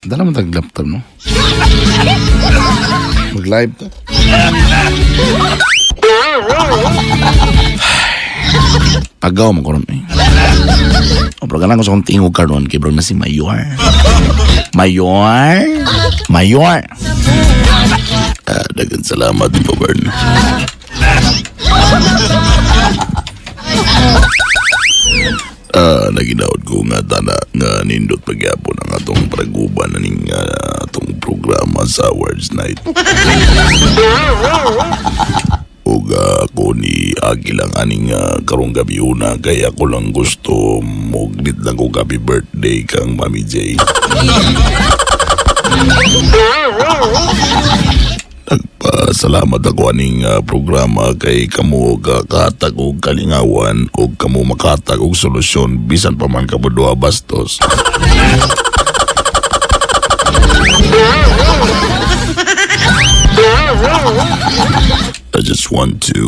Dala mo tag laptop, no? Mag-live ta. Pagaw mo ko ron eh. O, pero ganang ko sa akong tingog karon kay bro na si Mayor. Mayor? Mayor! Ah, dagan salamat, Govern. Ah, naginaot ko nga tana nga nindot pagyapon ang atong praguban na ning atong programa sa Awards Night. Ug ako ni agi lang aning karong gabi una kay ako lang gusto muglit lang ko happy birthday kang Mami J. Nagpasalamat ako aning programa kay kamo kakatag og kalingawan ug kamo makatag og solusyon bisan pa man kamo duha bastos. I just want to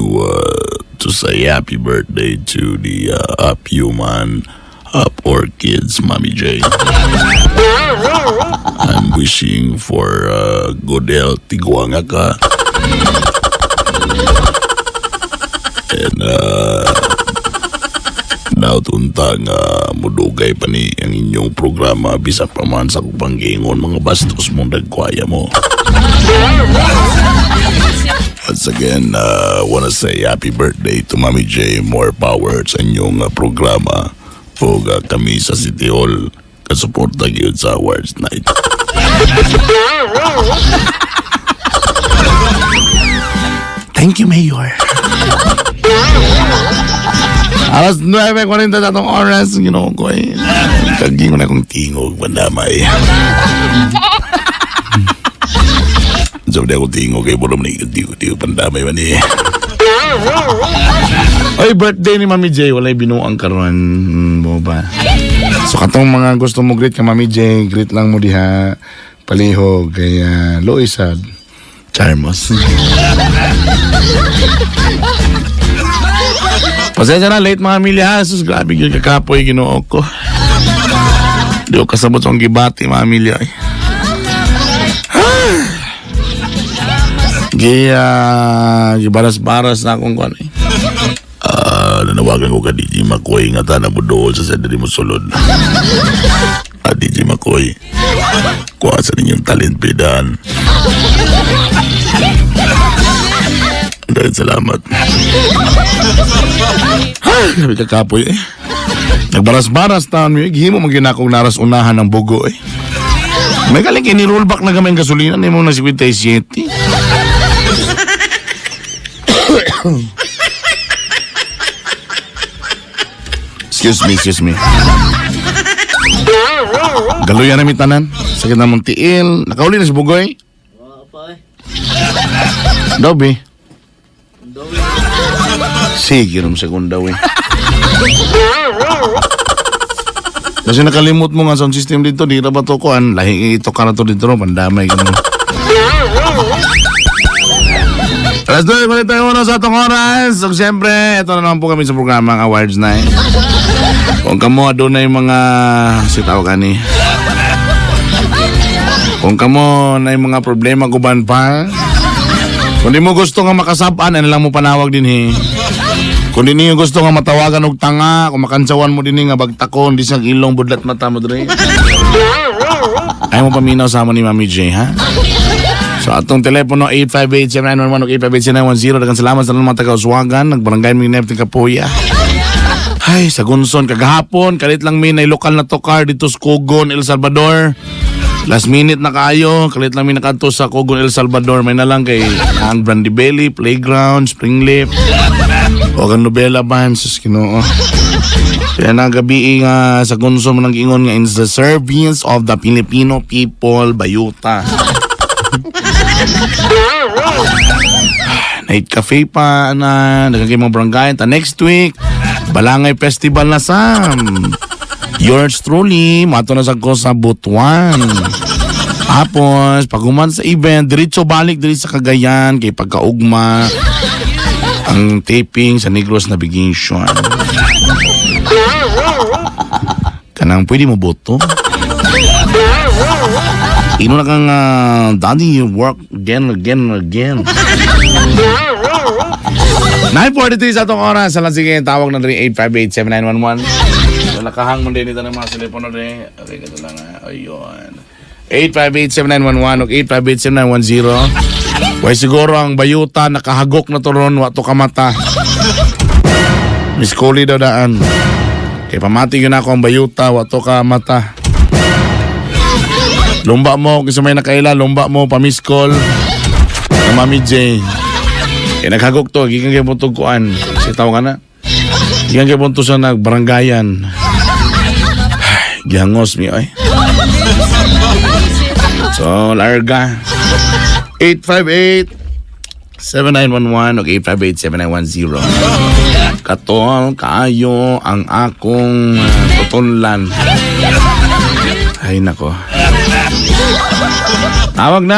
say happy birthday to the Up Human, Up Orchids, Mommy J. I'm wishing for good health, tigwanga ka. And nautunta nga mudugay pa ni ang inyong programa bisan pa man sa kupanggingon mga bastos mong nagkwaya mo. Once again, wanna say happy birthday to Mami J. More power sa inyong programa. Ug kami sa City Hall kasuporta gyud sa Awards Night. Thank you, Mayor. Alas 9:40 na itong oras. Ginoo ko eh. Kagingon akong tingog, bandamay. Sabi ako tingog kay Bulom ni tiyo pandamay man eh. Oy, birthday ni Mami J. Walay binuang karon. Mo ba? So katong mga gusto mo greet ka Mami J, greet lang mo diha. Palihog kay Loisad Charmos. Pasensya na, late mga milya. Sus, grabe gyud kakapoy Ginoo ko. Di ko kasabot sa akong gibati mga milya. Eh. Gibaras-baras na akong kuan eh. Ah, nanawagan ko ka DJ Makoy nga tana mo doon sa senda mo sulod. Ah, DJ Makoy. Kuha sa ninyong talent pidan. Dahil salamat. Ay, grabe kakapoy eh. Nagbaras-baras taon mo eh. Gihimo mo ginakong naras unahan ng bugo eh. May galing ini-rollback na gamay ang gasolina ni mo na 57. Excuse me, excuse me. Galuyan na mi tanan. Sakit na mong tiil. Nakauli na si Bugoy. Daw, be. Sige, rom segunda, we. Kasi nakalimot mo nga sound system dito, di ra ba to kuan? Lahi ito ka na to dito, ro, pandamay ka mo. Alas 9:41 sa atong oras. So, siyempre, ito na naman po kami sa programa ang Awards Night. Kung kamo, adunay mga sitaw kani. Kung kamo na yung mga problema guban pa, kung di mo gusto nga makasab-an, ano lang mo panawag din he. Kung di niyo gusto nga matawagan og tanga, kung makantsawan mo din nga bagtakon, di sa ilong budlat mata mo dre. Ay mo paminaw sa amo ni Mami J, ha? So atong telepono 858-7911 o 858-7910. Daghang salamat sa mga taga-Uswagan, nagbarangay mi Nepte Kapuya. Ay, sa Gunson kagahapon, kalit lang mi na lokal na tokar dito sa Cogon, El Salvador. Last minute na kayo, kalit lang mi nakadto sa Cogon, El Salvador. May na lang kay ang Brandy Belly, Playground, Springleaf. O ang nobela band, sus Ginoo. Kaya na gabi nga sa Gunson mo nang giingon nga in the service of the Filipino people, Bayuta. Night cafe pa na daghang kay mga barangay ta next week Balangay Festival na sam. Yours truly, mato na sa ko sa Butuan. Tapos, pag human sa event, diretso balik diri sa Cagayan kay pagkaugma ang taping sa Negros Navigation. Kanang pwede mo boto? Tino na kang daddy, you work again, again, again. 9:43 sa atong oras. Sa sige, tawag na rin 858-7911. So, nakahang mo din ito ng mga telepono rin. Okay, ito lang ha. Ayun. 858-7911 o 858-7910. Way siguro ang bayuta nakahagok na to ron, wa to kamata. Miss Coley daw daan. Kay pamati yun ako ang bayuta, wa to ka mata. Lumba mo, kung sa may nakaila, lumba mo, pa-miss call. Ng Mami J. Eh, naghagok to, gikan kay buntog kuan. Si tawag ka na. Gikan kay buntog sa nagbaranggayan. Ay, gihangos mi, ay. So, larga. 858 7911 o 858-7910. Katol kaayo ang akong tutunlan. Ay nako. Tawag na!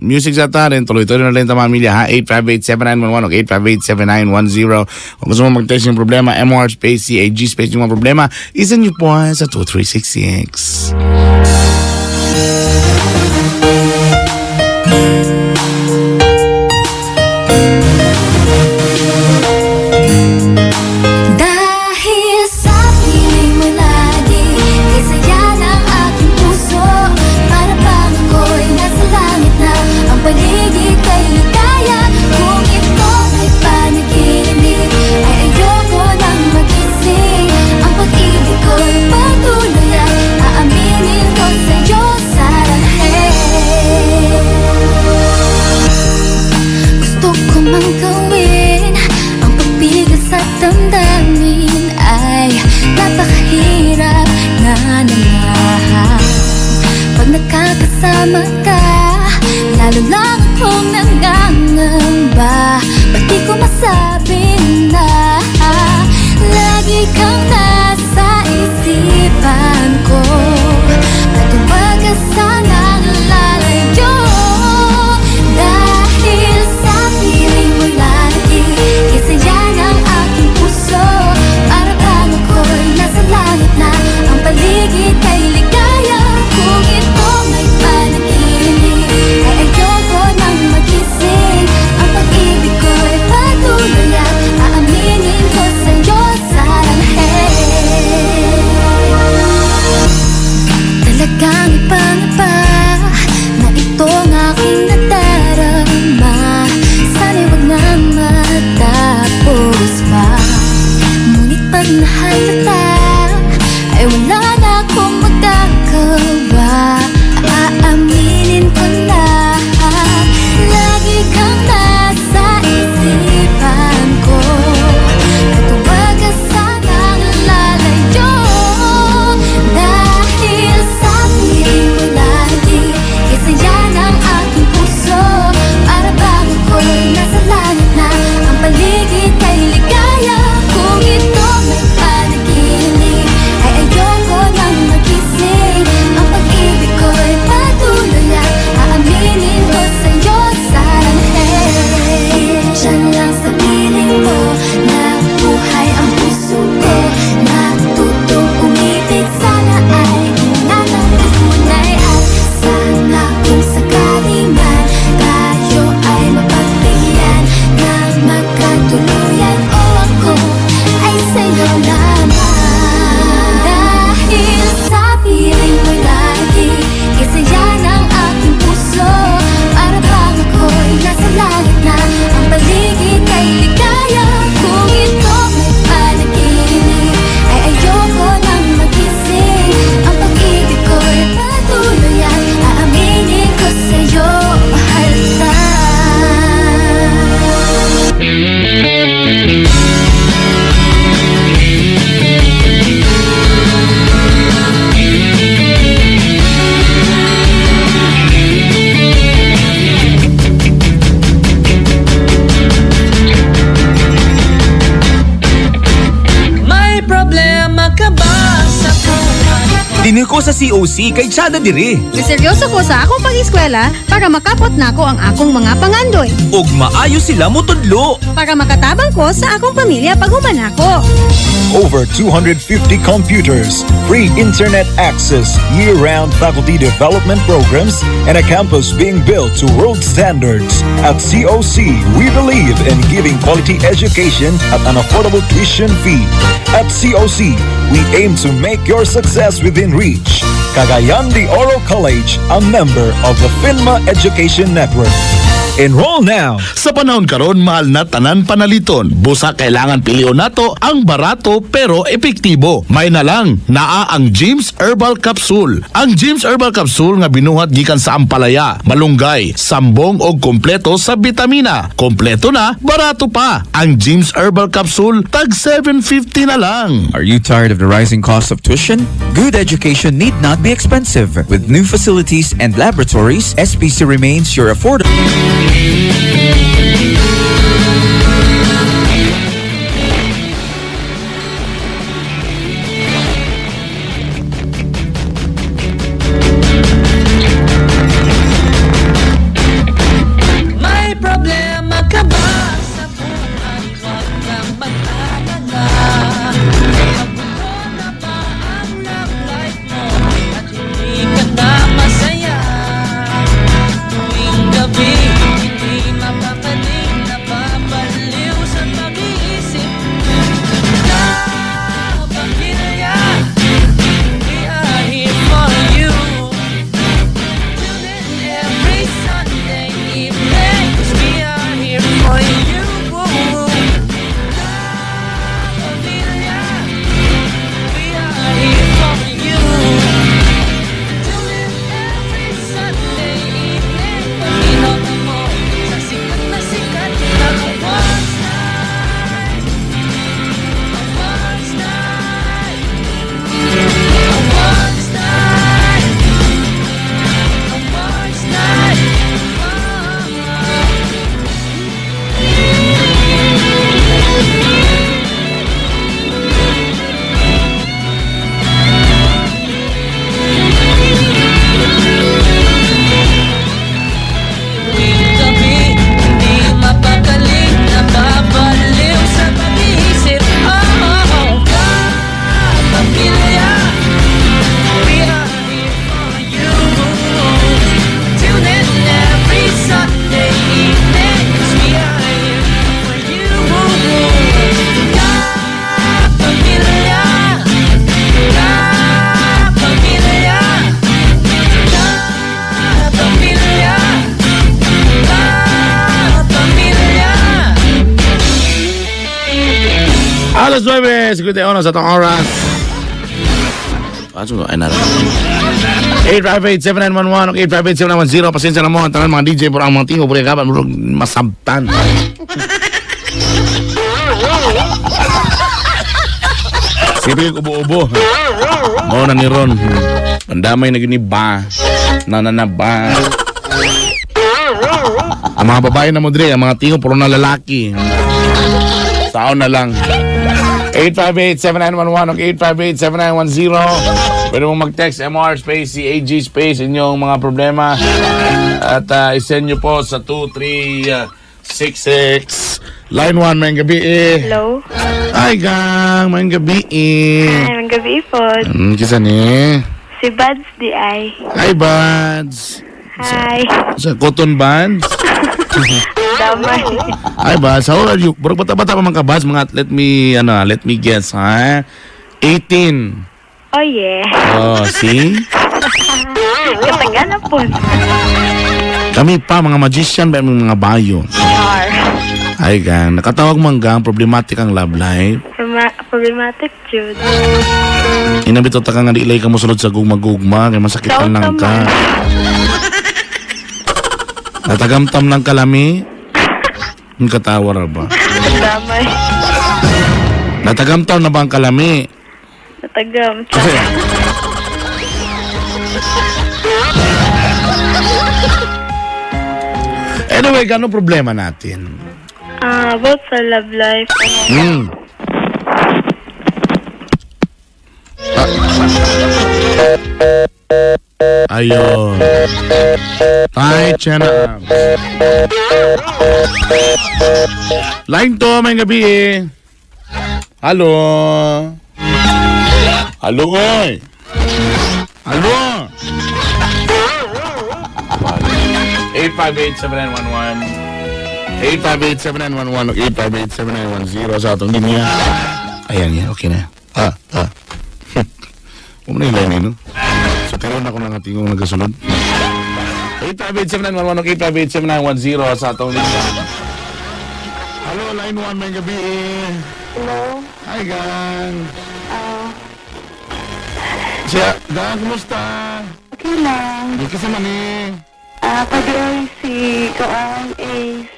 Music sa ta rin. Tuloy-tuloy na rin ta pamilya ha. 858-7911 o 858-7910. Kung gusto mo mag-text yung problema, MR space CAG space yung mga problema, isan niyo po sa 2366. Dahil sa piling mo lagi, kay saya ng aking puso. Para bang ako'y nasa langit na, ang paligid kay ligaya. Kung ito ay panaginip, ay ayoko nang magising. Ang pag-ibig ko'y patuloy at aaminin ko sa'yo, saranghe. Gusto ko mang gawin ang pagpigil sa damdamin ay napakahirap nga naman. Pag nakakasama ka, lalo lang akong nangangamba. Ba't di ko masabi na lagi kang nasa isipan ko? At huwag ka sanang lalayo. Dahil sa piling mo'y lagi, kay saya ng aking puso. Para bang ako'y nasa langit na, ang paligid kay ligaya. Kung ito may panaginip, ay ayoko nang magising. Ang pag-ibig ko'y patuloy at aaminin ko sa'yo, saranghe. Dinhi ko sa COC kay tsada diri. Seryoso ko sa akong pag-eskwela para makapot nako ang akong mga pangandoy. Ug maayo sila motudlo. Para makatabang ko sa akong pamilya pag human ako. Over 250 computers, free internet access, year-round faculty development programs, and a campus being built to world standards. At COC, we believe in giving quality education at an affordable tuition fee. At COC, we aim to make your success within reach. Cagayan de Oro College, a member of the PHINMA Education Network. Enroll now! Sa panahon karon mahal na tanan panaliton. Busa kailangan pilion nato ang barato pero epektibo. May na lang naa ang James Herbal Capsule. Ang James Herbal Capsule nga binuhat gikan sa ampalaya, malunggay, sambong og kompleto sa bitamina. Kompleto na, barato pa. Ang James Herbal Capsule tag 750 na lang. Are you tired of the rising cost of tuition? Good education need not be expensive. With new facilities and laboratories, SPC remains your affordable. May problema ka ba sa buhay? Huwag kang mag-alala. Magulo na ba ang love life mo? At hindi ka na masaya? Tuwing gabi, hindi mapakaling, napapaliw sa pag-iisip. Kapamilya, we are here for you. Tune in every Sunday evening, 'cause we are here for you. Kapamilya, we are here for you. Tune in every Sunday evening. Paminaw na mo sa sikat na sikat na Awards Night. Awards Night. Awards Night. Awards Night. Tuwing gabi, hindi mapakaling, nababaliw sa pag-iisip. Oh, kapamilya, we are here for you. Tune in every Sunday evening, 'cause we are here for you. Kapamilya, kapamilya, kapamilya, kapamilya. Alas 9:51 sa atong oras. Aso ay nara. 858-7911 o 858-7910. Pasensya na mo ang tanan mga DJ pero ang mga tingo puro kaban murag masabtan. Sige, ubo-ubo. Mao na ni Ron. Pandamay na gini ba. Na na na ba. Ang mga babae na mo dre, ang mga tingo puro na lalaki. Taon na lang. 858-7911 o 858-7910. Pwede mong mag-text MR space CAG space inyong mga problema. At isend nyo po sa 2366. Line 1, maayong gabi eh. Hello. Ay, gang, maayong gabi eh. Ay, maayong gabi po. Kisa ni? Si Buds diay. Hi, Buds. Hi. Sa cotton buds? Damay. Hi, Buds. How old are you? Bro, bata-bata pa man ka, Buds. Mga, let me, ano, let me guess, ha? 18. Oh yeah. Oh, see? Kataga na po. Kami pa, mga magician ba, mga bayo. Char. Ay, gang. Nakatawag man, gang. Problematic ang love life. Problematic, Jude. Inabito ta ka nga di ilay ka mosulod sa gugma-gugma. Kaya masakitan Ciao, lang ka. taman. Natagamtam lang kalami. Ang katawa ra ba? Damay. Natagamtam na ba ang kalami? Natagam. Kasi, anyway, gano'ng problema natin? Ah, about sa love life. Ano, Ah. Ayun. Tay Chena Abs. Line 2, may gabi eh. Hello. Hello, oy. Hello. 858-7911. 858-7911 o 858-7910 sa atong linya. Ayan yan, okay na. Ah, ah. Huwag mo na yung line eh, no? So, karoon ako ng atingong nagasunod. 858-7911 o 858-7910 sa atong linya. Hello, line 1, may gabi eh. Hello? Hi, gang. Ah, Siya, gang, kumusta? Okay lang. Hindi ka sa mani. Ah, pag si Koan Ace.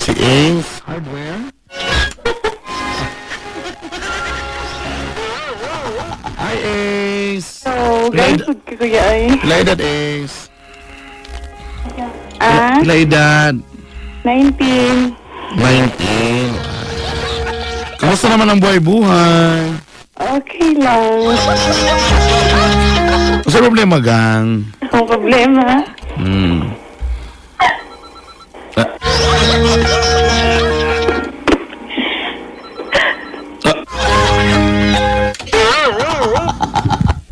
Si Ace Hardware. Hi, Ace. So, guys, kuya ay. Pila edad, Ace? Ah, Pila edad? 19. 19. Kamusta naman ang buhay-buhay? Okay lang. Sa problema, gang? Ang problema. Ah.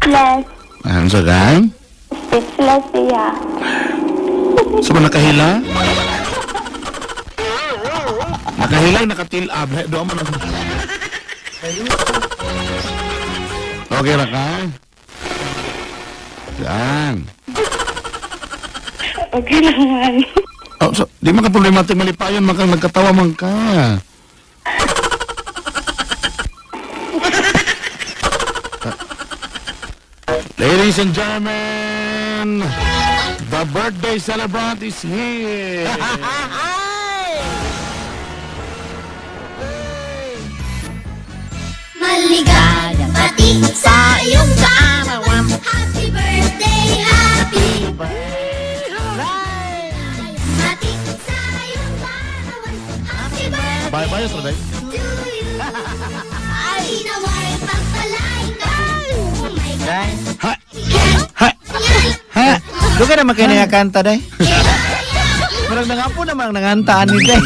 Plus, Ano sa gang? speechless siya. Sa ba nakahila? Nakahila, nakatilab. Eh, doon mo na. Okay ra ka? Yan. Okay lang man. Oh, so, di man ka problematic malipayon man kang nagkatawa man ka. Ladies and gentlemen, the birthday celebrant is here. Maligayang bati sa iyong kaarawan. Happy birthday, happy birthday. Bati sa iyong kaarawan. Happy birthday Bye bye, sa day. to you. Ay, naway pagpalain ka. Oh my God. Day. Ha! Ha! Ha? Doon ka naman kayo nangakanta, day. Murag nangapo naman ang nangantaan ni day.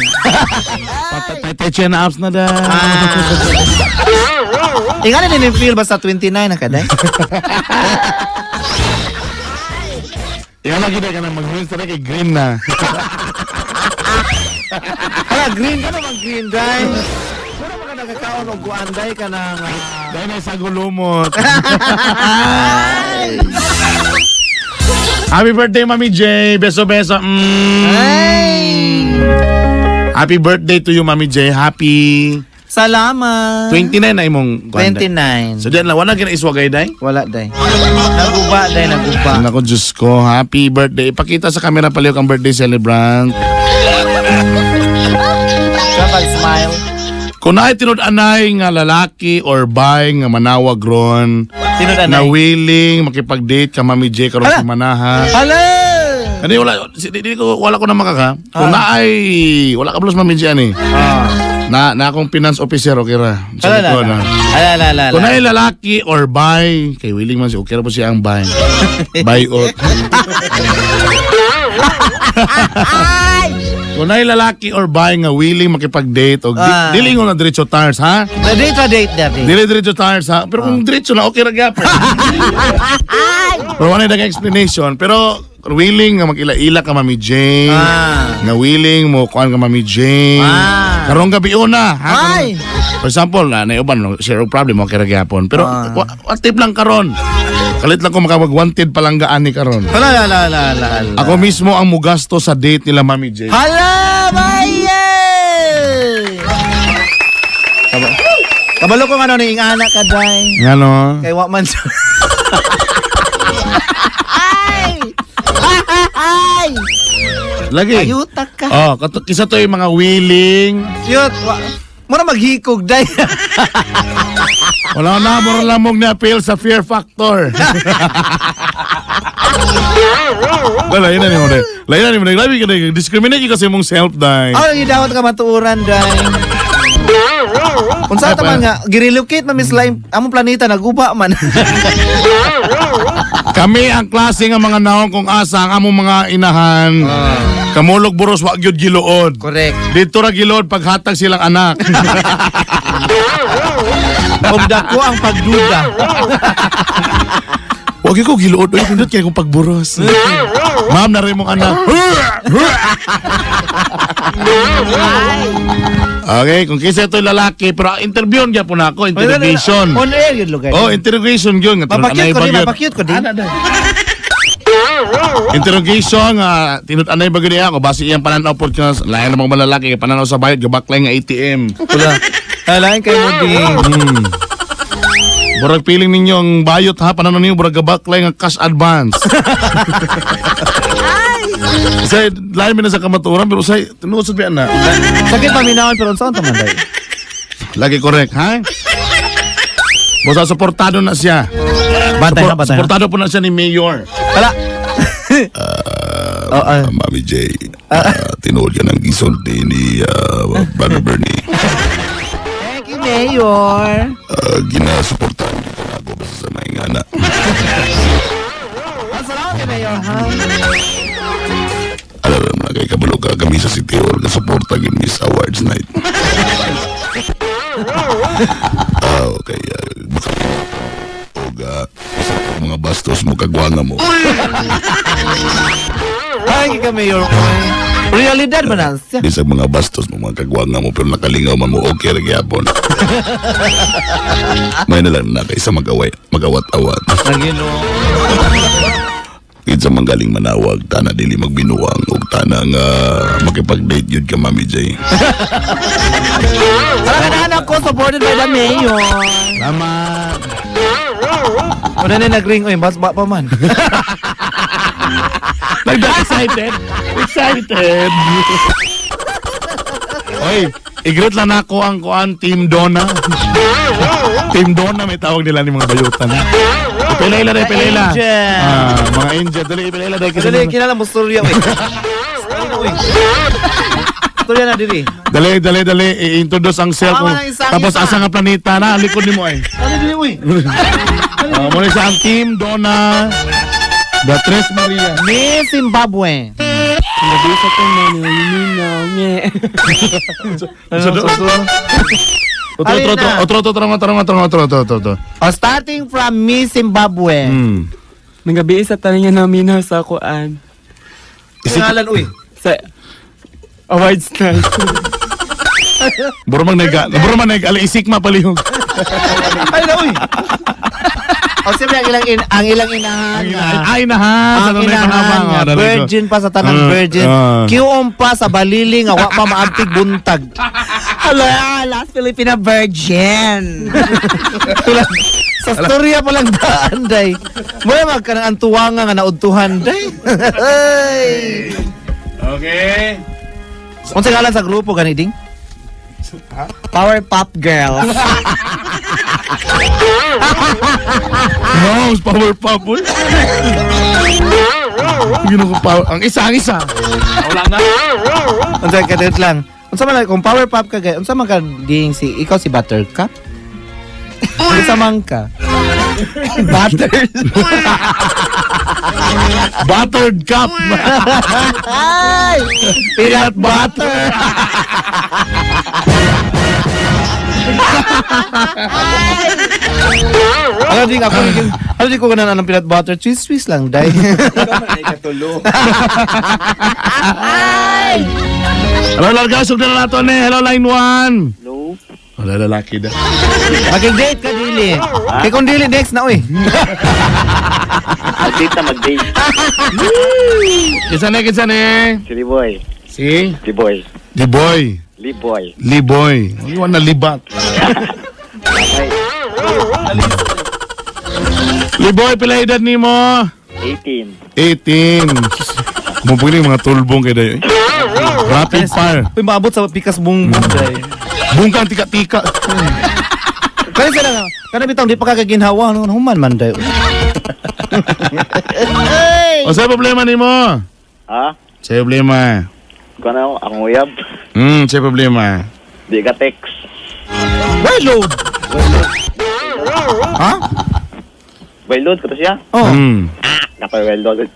Patay siya na apps na da. Ah. Ikaw na din feel basta 29 na ka, day. Ikaw lagi na ka na mag-green sa kay green na. Hala, green ka naman green, day. Mura man ka nakakaon og kuan, day ka ng Dahil na sa gulumot. Happy birthday, Mami J. Beso, beso. Ay! Happy birthday to you, Mami J. Happy Salamat. 29 na imong kuan, day. 29. So diyan lang, wala gina iswagay, day? Wala, day. Naguba, day, naguba. Nako, Diyos ko. Happy birthday. Ipakita sa camera paliw kang birthday celebrant. Kapag smile. Kung naay tinud-anay nga lalaki or bi nga manawag ron, Tinud-anay? na willing makipag-date ka Mami J karon Hala! si Manaha. Hala! Kani wala si, di ko wala ko na makaka. Kung naay wala ka plus Mami J ani. Ah. Na na akong finance officer okay ra. Sa Hala, likod, hala. ah. Hala, hala, hala. Kung naay lalaki or bi, kay willing man si okay ra po siya ang bi. Bi or Kung naay lalaki or bi nga willing makipag-date og Ah. dili ingon na diretso tires ha. Date, date, date. Dili diretso tires ha. Pero kung diretso na okay ra gyapon. Pero wala na explanation. Pero willing nga mag-ila-ila ka Mami Jane. Ah. Nga willing mo kuan ka Mami Jane. Ah. Karong gabi una, ha. Ay! For example, na naiuban no, share og problem okay ra gyapon. Pero Ah. wa tip lang karon. Kalit lang ko makawag wanted palanggaan ni karon. Hala, hala, hala, hala, hala. Ako mismo ang mugasto sa date nila Mami Jane. Hala, baye! Kabalo ko nga ano, ni ingana ka, day. Nga no. Kay wa man siya. Ay! Ay! Lagi. Ayuta ka. Oh, kisa to yung mga willing. Cute. Mura maghikog, day. Wala na, mura lang mong na-appeal sa fear factor. Wala, yun na ni mo na. Lain na ni mo na. Grabe ka na. Discriminate ka sa imong self, day. Ay, dawat ka matuuran, day. Kung sa Ay, man nga, girelocate man Miss Lime, among planeta, naguba man. Kami ang klase nga mga naong kung asa ang among mga inahan. Kamulog buros wa gyud giluod. Correct. Dito ra giluod paghatag silang anak. Kung dako ang pagduda. Wag ko giluod oy pindot kay kong pagburos. Ma'am na mong anak. Okay, kung kisa ito'y lalaki, pero interview gyapon na ako, interrogation. On air yun lugar. Oh, interrogation gyud nga Mapakute anay ko ba din, gyud? mapakute ko din. Interrogation nga tinud-anay ba gyud niya ako base iyang pananaw pod ka lain namang malalaki kay pananaw sa bayot gabaklay nga ATM. Wala. Alain kayo mo din. Murag piling ninyo ang bayot ha, pananaw ninyo murag gabaklay nga cash advance. Say, lain mi na sa kamatuoran pero say tinuod sad biya na. Sakit paminawon pero unsaon ta man day? Lagi correct, ha? Basta suportado na siya. Bantay na, bantay na. Suportado po na siya ni Mayor. Wala. Oh, ah. Mami J, tinuod ka ng gisulti ni Brother Bernie. Thank you, Mayor. Ginasuportahan kita na ako basta sa mga anak. Salamat kay Mayor, ha? Alam mo na kay kabalo ka kami sa City Hall kasuporta gid Miss Awards Night. Okay. Baka og sa mga bastos mo kagwanga mo. Ay, ka Mayor. Realidad ba na siya? Di sa mga bastos mo mga kagwanga mo pero nakalingaw man mo okay ra gyapon. May na lang na kaysa magaway, magawat-awat. Nagino. Kinsa man galing manawag, tana dili magbinuang ug tana nga makipag-date yun ka Mami J. Salamat na anak ko, supported by the Mayor. Salamat. Una na nag-ring, oy, bas ba pa man. Nagda-excited. Excited. Oy, i-greet lang ako ang kuan Team Donna. Team Donna may tawag nila ni mga bayutan. Ipilayla na, ipilayla. Angel. Ah, mga angel. Dali, ipilayla dahil kasi. Dali, kinala mo storya, oy. Oy. Storya na diri. Dali, dali, dali. I-introduce ang self mo. Tama lang, isang Tapos isa. asa nga planeta na. Likod ni mo ay. Ano diri, oy? Muna siya ang Team Donna. The Tres Maria. Miss Zimbabwe. Nabisa ko na nilinaw niya. So, otro, otro, otro, otro, otro, otro, otro, otro, otro, otro, otro. Oh, starting from Miss Zimbabwe. Nanggabi sa talinga namin na sa kuan. Pangalan, uy. Sa awards night. Buro man nag, buro man nag, ali isik mapalihog. Ay na, uy. O siyempre, ang ilang inahan. Ay na ha, sa Ang tanay inahan panabang. nga, virgin pa sa tanang virgin. Kiuom pa sa balili nga wa pa maampig buntag. Hala, last Filipina virgin. Tulad, sa storya pa lang daan, day. Muna mag ka ng antuwanga nga naudtuhan, day. Ay. Okay. Unsa ngalan sa grupo gani ding? Power Pop Girls. No, it's power pop. Uy. Gino ko power. Ang isa, ang isa. Wala na. Unsa ka dito lang. Unsa man kung power pop ka gay, unsa man ka ding si ikaw si Buttercup? Unsa man ka? Butter. Buttered cup. Ay! Peanut butter. Ano ding ako naging ano di ko ganan anong peanut butter? Swiss Swiss lang day. Hello, Larga. Sugdan na nato ni. Hello, line 1. Hello. Wala lalaki na. Makig-date ka dili. Kay kung dili next na oy. Mag-date na mag-date. Kinsa ni, kinsa ni? Si Liboy. Si? Liboy. Liboy. Liboy. Liboy. Iwan na libat. Liboy, pila edad nimo? 18. 18. Mupili mga tulbong kay dayo. Rapid fire. Uy, maabot sa pikas bungbong day. Bungkang tika-tika. Kaya sila nga, kana bitaw di pa kagaginhawa ano human man day. O sa problema nimo? Ha? Sa problema. Ikaw na ako, akong uyab. Sa problema. Di ka text. Why load? Ha? Well load ko to siya. Oh. Nakoy well load.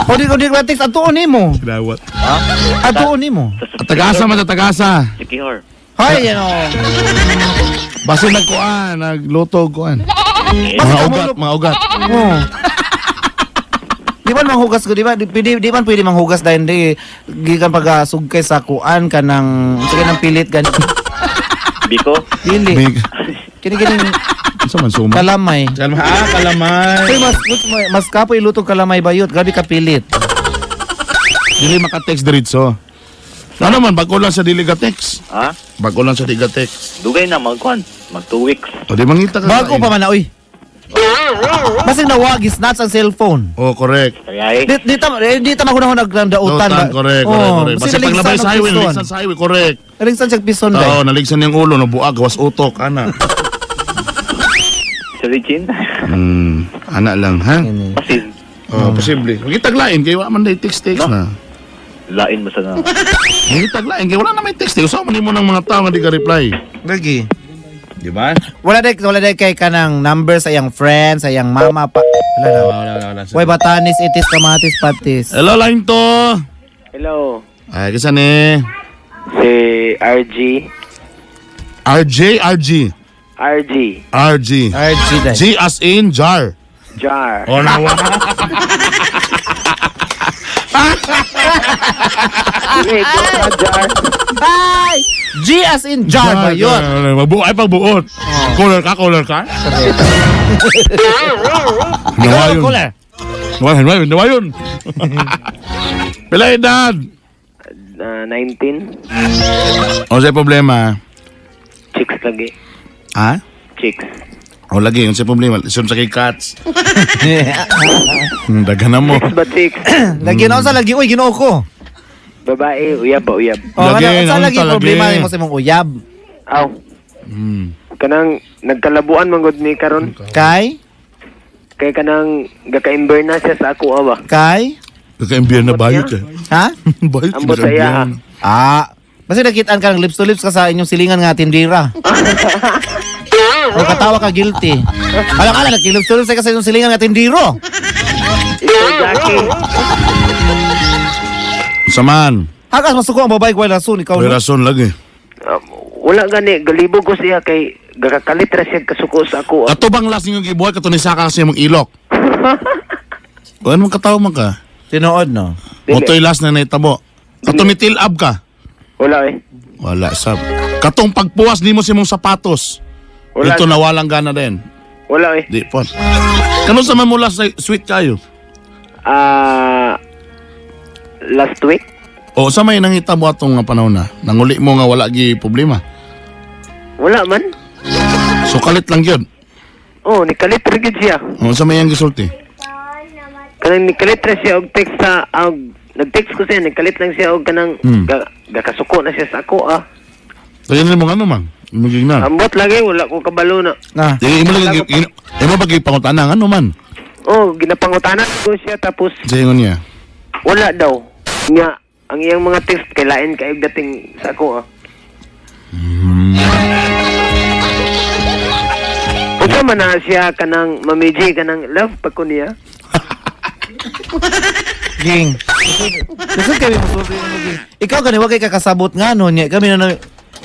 O di ko text atuon nimo. Dawat. Ha? Atuon nimo. Tagasa man tagasa. Sikihor. Hoy, ano. Basta nagkuan, nagluto kuan. Mga ugat, mga ugat. Oh. Di man manghugas ko, di ba? Di man pwede manghugas dahil di gikan pag sugkay sa kuan ka ng sige ng pilit gani. Biko. Dili. Big. Kini kining Sa man suma? kalamay. Ah, kalamay. Uy, mas kapoy lutong kalamay bayot, grabe ka pilit. Dili maka-text diretso. Ano man, bago lang sa dili ka text. Ha? Bago lang sa dili ka text. Dugay na magkuan. Mag 2 weeks. O di mangita ka. Bago pa man na, uy. Basig nawagi snatch ang cellphone. Oh, correct. Kaya eh. Di ta magunahon nagdautan. Dautan, correct, correct, correct. Basta paglabay sa highway, naligsan sa highway, correct. Naligsan siya pison Oo, dai. naligsan niyang ulo, nabuag, gawas utok, ana. Si Regine. Ana lang, ha? Pasin. Oh, posible. Magitaglain kay wa man day text-text na. Lain mo sa na. Magitaglain kay wala na may text. Usa man nimo ng mga tao nga di ka reply. Lagi. Di ba? Wala day kay kanang number sa iyang friend, sa iyang mama pa. Wala na. Wala, wala, wala. Way batanis itis kamatis patis. Hello, line to. Hello. Ay, kisa ni Si RG. RJ, RG. RG. RG. RG dai. G as in jar. Jar. Oh, nawa. Dili, jar. Jar. Ay! G as in jar ba yun? Mabu ay pagbuot. Color ka, color ka. Nawa Ikaw, yun. caller. Nawa yun, nawa yun. Pila edad? 19. O sa problema? Chicks lagi. Ha? Chicks. O lagi, yun sa problema. Isun sa kay cats. Dagan na mo. Chicks ba chicks? Lagi na unsa lagi uy Ginoo ko. Babae, uyab ba uyab? Oh, Lagi, ano, unsa naunsa lagi lagi. problema nimo sa imong uyab? Aw. Kanang nagkalabuan man gud ni karon. Kay? Kay kanang gaka-imber na siya sa ako ba. Kay? Naka-imbiyan na bayot eh. Ha? Bayot. Ambot sa iya. Ah, basta nakitaan ka ng lips to lips ka sa inyong silingan nga tindira. O katawa ka guilty. Alam ka nag-lips to lips ka sa inyong silingan nga tindiro. Ikaw Jackie. Saman. Hagas masuko ang babae ko rason ikaw May no. rason lagi. Wala gani galibog ko siya kay gakakalit ra siya kasuko sa ako. Kato bang last niyong gibuhat kato ni Saka kasi mong ilok? O ano mong katawa man ka? Tinuod no. Dili. Motoy last na naitabo. Kato ni tilab ka? Wala eh. Wala sab. Katong pagpuwas nimo sa imong sapatos. Wala. Ito nawalang gana din. Wala eh. Di po. Kano sa man mula sa sweet kayo? Last week. O sa may nangitabo atong nga panahon na. Nanguli mo nga wala gi problema. Wala man. So kalit lang gyud. Oh, nikalit ra gyud siya. O sa may ang gisulti. Kanang nikalit ra siya og text sa og nag-text ko siya, nikalit lang siya og kanang gakasuko na siya sa ako ah. Kaya nimo ngano man? Imo gignan. Ambot lagi wala ko kabalo na. Na. Di imo lagi imo ba gipangutana ngano man? Oh, ginapangutana ko siya tapos Sa ingon niya. wala daw. Nga ang iyang mga text kay lain kayo dating sa ako ah. Unsa man na siya kanang Mami G kanang love pa ko niya. Ging. Gusto kami musulti mo ging. Ikaw gani wa kay kakasabot nga no niya kami na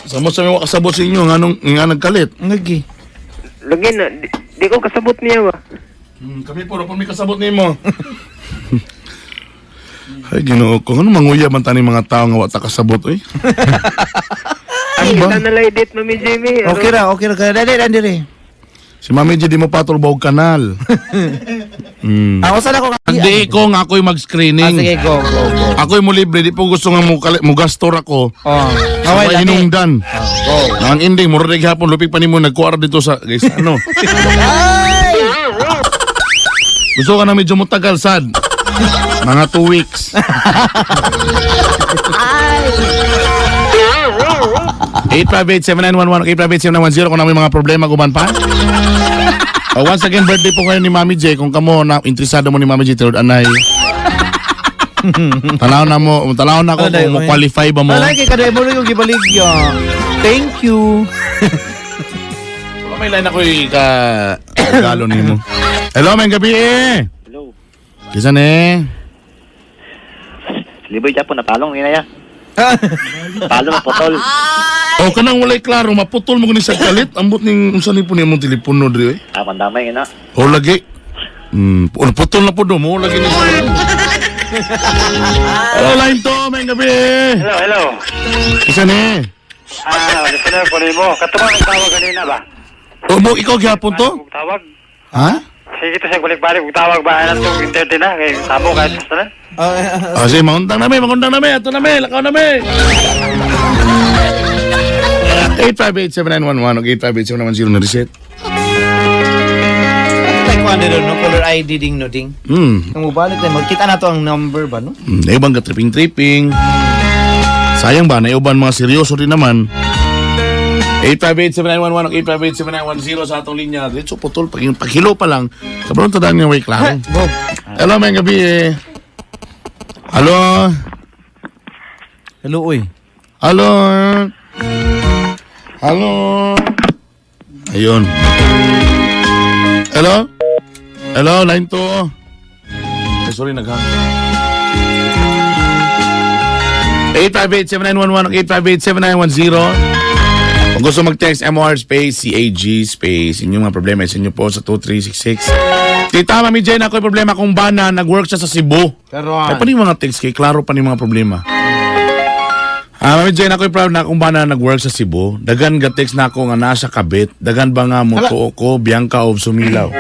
Samo sa mga kasabot sa inyo nganong nga nagkalit. Lagi. Lagi na di ko kasabot niya ba. Kami po, pa may kasabot nimo. Ay, Ginoo ko. Ano manguya man tani mga tao nga wa ta kasabot oy? Ay, kita na lang edit Mami Jimmy. Ano? Okay ra kay dali dali dali. Si Mami G, di mo patol og kanal. Ako sana ko Hindi ko nga ako'y mag-screening. Ah, sige, go, go, go. Ako'y mo libre, di po gusto nga mo gastor ako. Oh. Sa Away, lami. hinungdan. Na ang ending, murag hapon, lupig pa nimo nagkuara dito sa, guys, ano. Gusto ka na medyo mutagal, sad. Mga 2 weeks. 858-7911, 858-7910 kung na may mga problema guman pa. Once again, birthday po kayo ni Mami J. Kung kamo na interesado mo ni Mami J, tinud anay. Tanaw na mo, tanaw na ko kung mo qualify ba mo. Alay kay kada mo yung gibaligya. Thank you. May line ako ka regalo nimo. Hello, may gabi eh. Hello. Kisa ni? Liboy Japon napalong ni na ya. Palo maputol. O kanang walay klaro, maputol mo kuni sa kalit. Ambot ning unsa ni po ni imong telepono diri eh. Ah, pandamay na. O lagi. Putol na po do mo lagi ni. Hello, line to, may gabi. Hello, hello. Kisa ni? Ah, listener ko nimo. Katuma ng tawag kanina ba? O mo ikaw gyapon to? Tawag. Ha? Sige to siya balik-balik ug tawag ba ana tong internet na kay samo kahit sa tanan. Ah, sige, mangundang nami, mangundang nami. Ato nami, lakaw nami. 858-7911 o 858-7910 na reset. Like one no caller ID ding no ding. Kung mobalik tayo, magkita na to ang number ba no? Naiban ka tripping-tripping. Sayang ba, naiban mga seryoso rin naman. 858-7911 o 858-7910 sa atong linya. Diretso putol, pag, paghilo pa lang. Kabrong tadaan nga way klaro. Hello, may gabi eh. Hello? Hello, uy. Hello? Hello? Ayun. Hello? Hello, line 2. Ay, sorry, naghang. 858-7911 858-7910. Kung gusto mag-text, MOR space, CAG space. Inyong mga problema, isin nyo po sa 2366. Tita, Mami Jane, ako yung problema kung bana, nag-work siya sa Cebu. Karon. Ay, pa mga text kay klaro pa yung mga problema. Ah, Mami Jane, ako yung proud na kung bana nag-work sa Cebu. Dagan ga text na ako nga nasa kabit. Dagan ba nga mo tuo ko, Bianca of Sumilaw.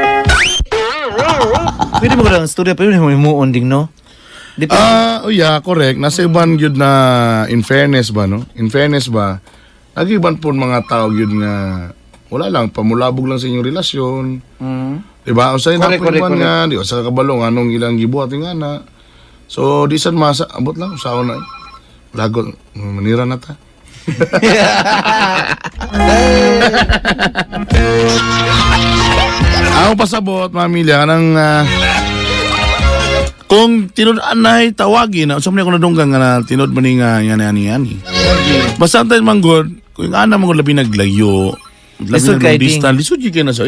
Pwede mo ko lang studio, pwede mo imuon ding no? Ah, oh yeah, correct. Nasa iban gyud na in fairness ba no? In fairness ba? Nagiban po mga tao gyud nga wala lang pamulabog lang sa inyong relasyon. Diba? Unsay na Correct, po correct, iban correct. nga, di sa kabalo nga anong ilang gibuhat nga na. So di sad masa abot lang usaon na. Eh. Lagot manira na ta. Ako pasabot, mamilya, kanang kung tinud anay tawagin na, unsa man ako nadunggan nga na tinud man ni nga yan ani ani. Basta ang man gud, kung ana man gud labi naglayo, labi Lisod nag kay ding. distance, lisod gyud kay na sa.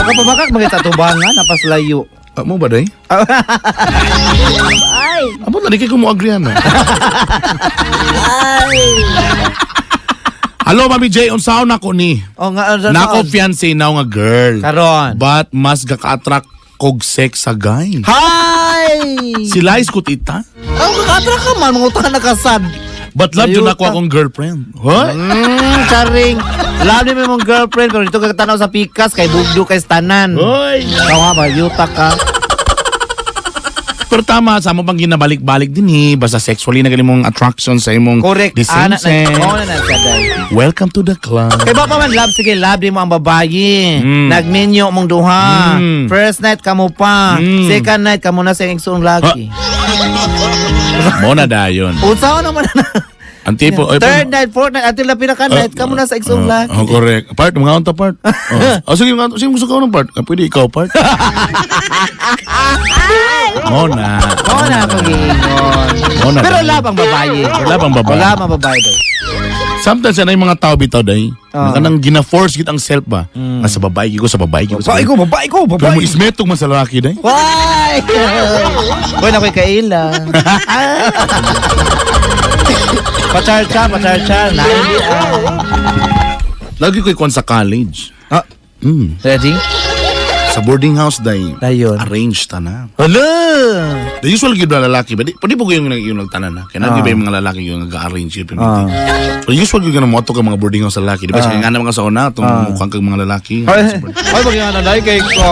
Makapabakak mga tatubangan, napaslayo. Ah, mo ba day? Ay! Abot na di kay ko mo agree ana. Hello, Mami J, unsaon nako ni? Oh, nga, ano, Nako fiancé now nga girl. Karon. But mas gaka-attract kog sex sa guy. Hi! Sila is ko tita. Oh, kakatra ka man, mga utang nakasad. But love yun Ayuta. ako akong girlfriend. Huh? Charing. Love ni mong girlfriend, pero dito ka tanaw sa pikas, kay bugdo, kay stanan. Hoy! Ikaw nga ba, yuta ka. Pero tama, sa mo pang ginabalik-balik din eh. Basta sexually na mong attraction sa imong Correct. the same Ana, na, sex. oh, na, na, siya, day. Welcome to the club. Kay ba pa man love, sige, love di mo ang babae. Nagminyo mong duha. First night kamo pa. Second night kamo na sa igsoong lagi. Mo na dayon. Unsaon naman na. Ang tipo, ay, Third night, fourth night, until na pinaka night, kamo na sa igsoong lagi. Oh, correct. Part, mga unta part. Oh. Oh, sige, mga, sige, gusto ka ng part. Ah, pwede ikaw part. Mo na. Mo na ako giingon. Mo na. Pero love ang babae. Love ang babae. Oh, love ang babae daw. Sometimes yan ay mga tao bitaw day. Ah. Kanang gina-force gid ang self ba. Nga sa babae ko, sa babae ko. sa Babae ko, babae ko, babae. Pero mo ismetog man sa lalaki day. Why? Hoy, nakoy kaila. Pacharcha, pacharcha. Na, hindi ah. Lagi ko ikuan sa college. Ah. Ready? Sa boarding house day. Dayon. Arrange ta na. Hala! The usual gyud na lalaki ba? Di, pwede po yung, yung nagtanan na. Kaya ah. yung mga lalaki yung nag-arrange yun. Ah. Pero usual gyud na mo ka mga boarding house sa lalaki. Di ba? Ah. Sige nga naman ka sa una, itong Ah. mukhang kag mga lalaki. Ay, ay, bagay nga na kay ko.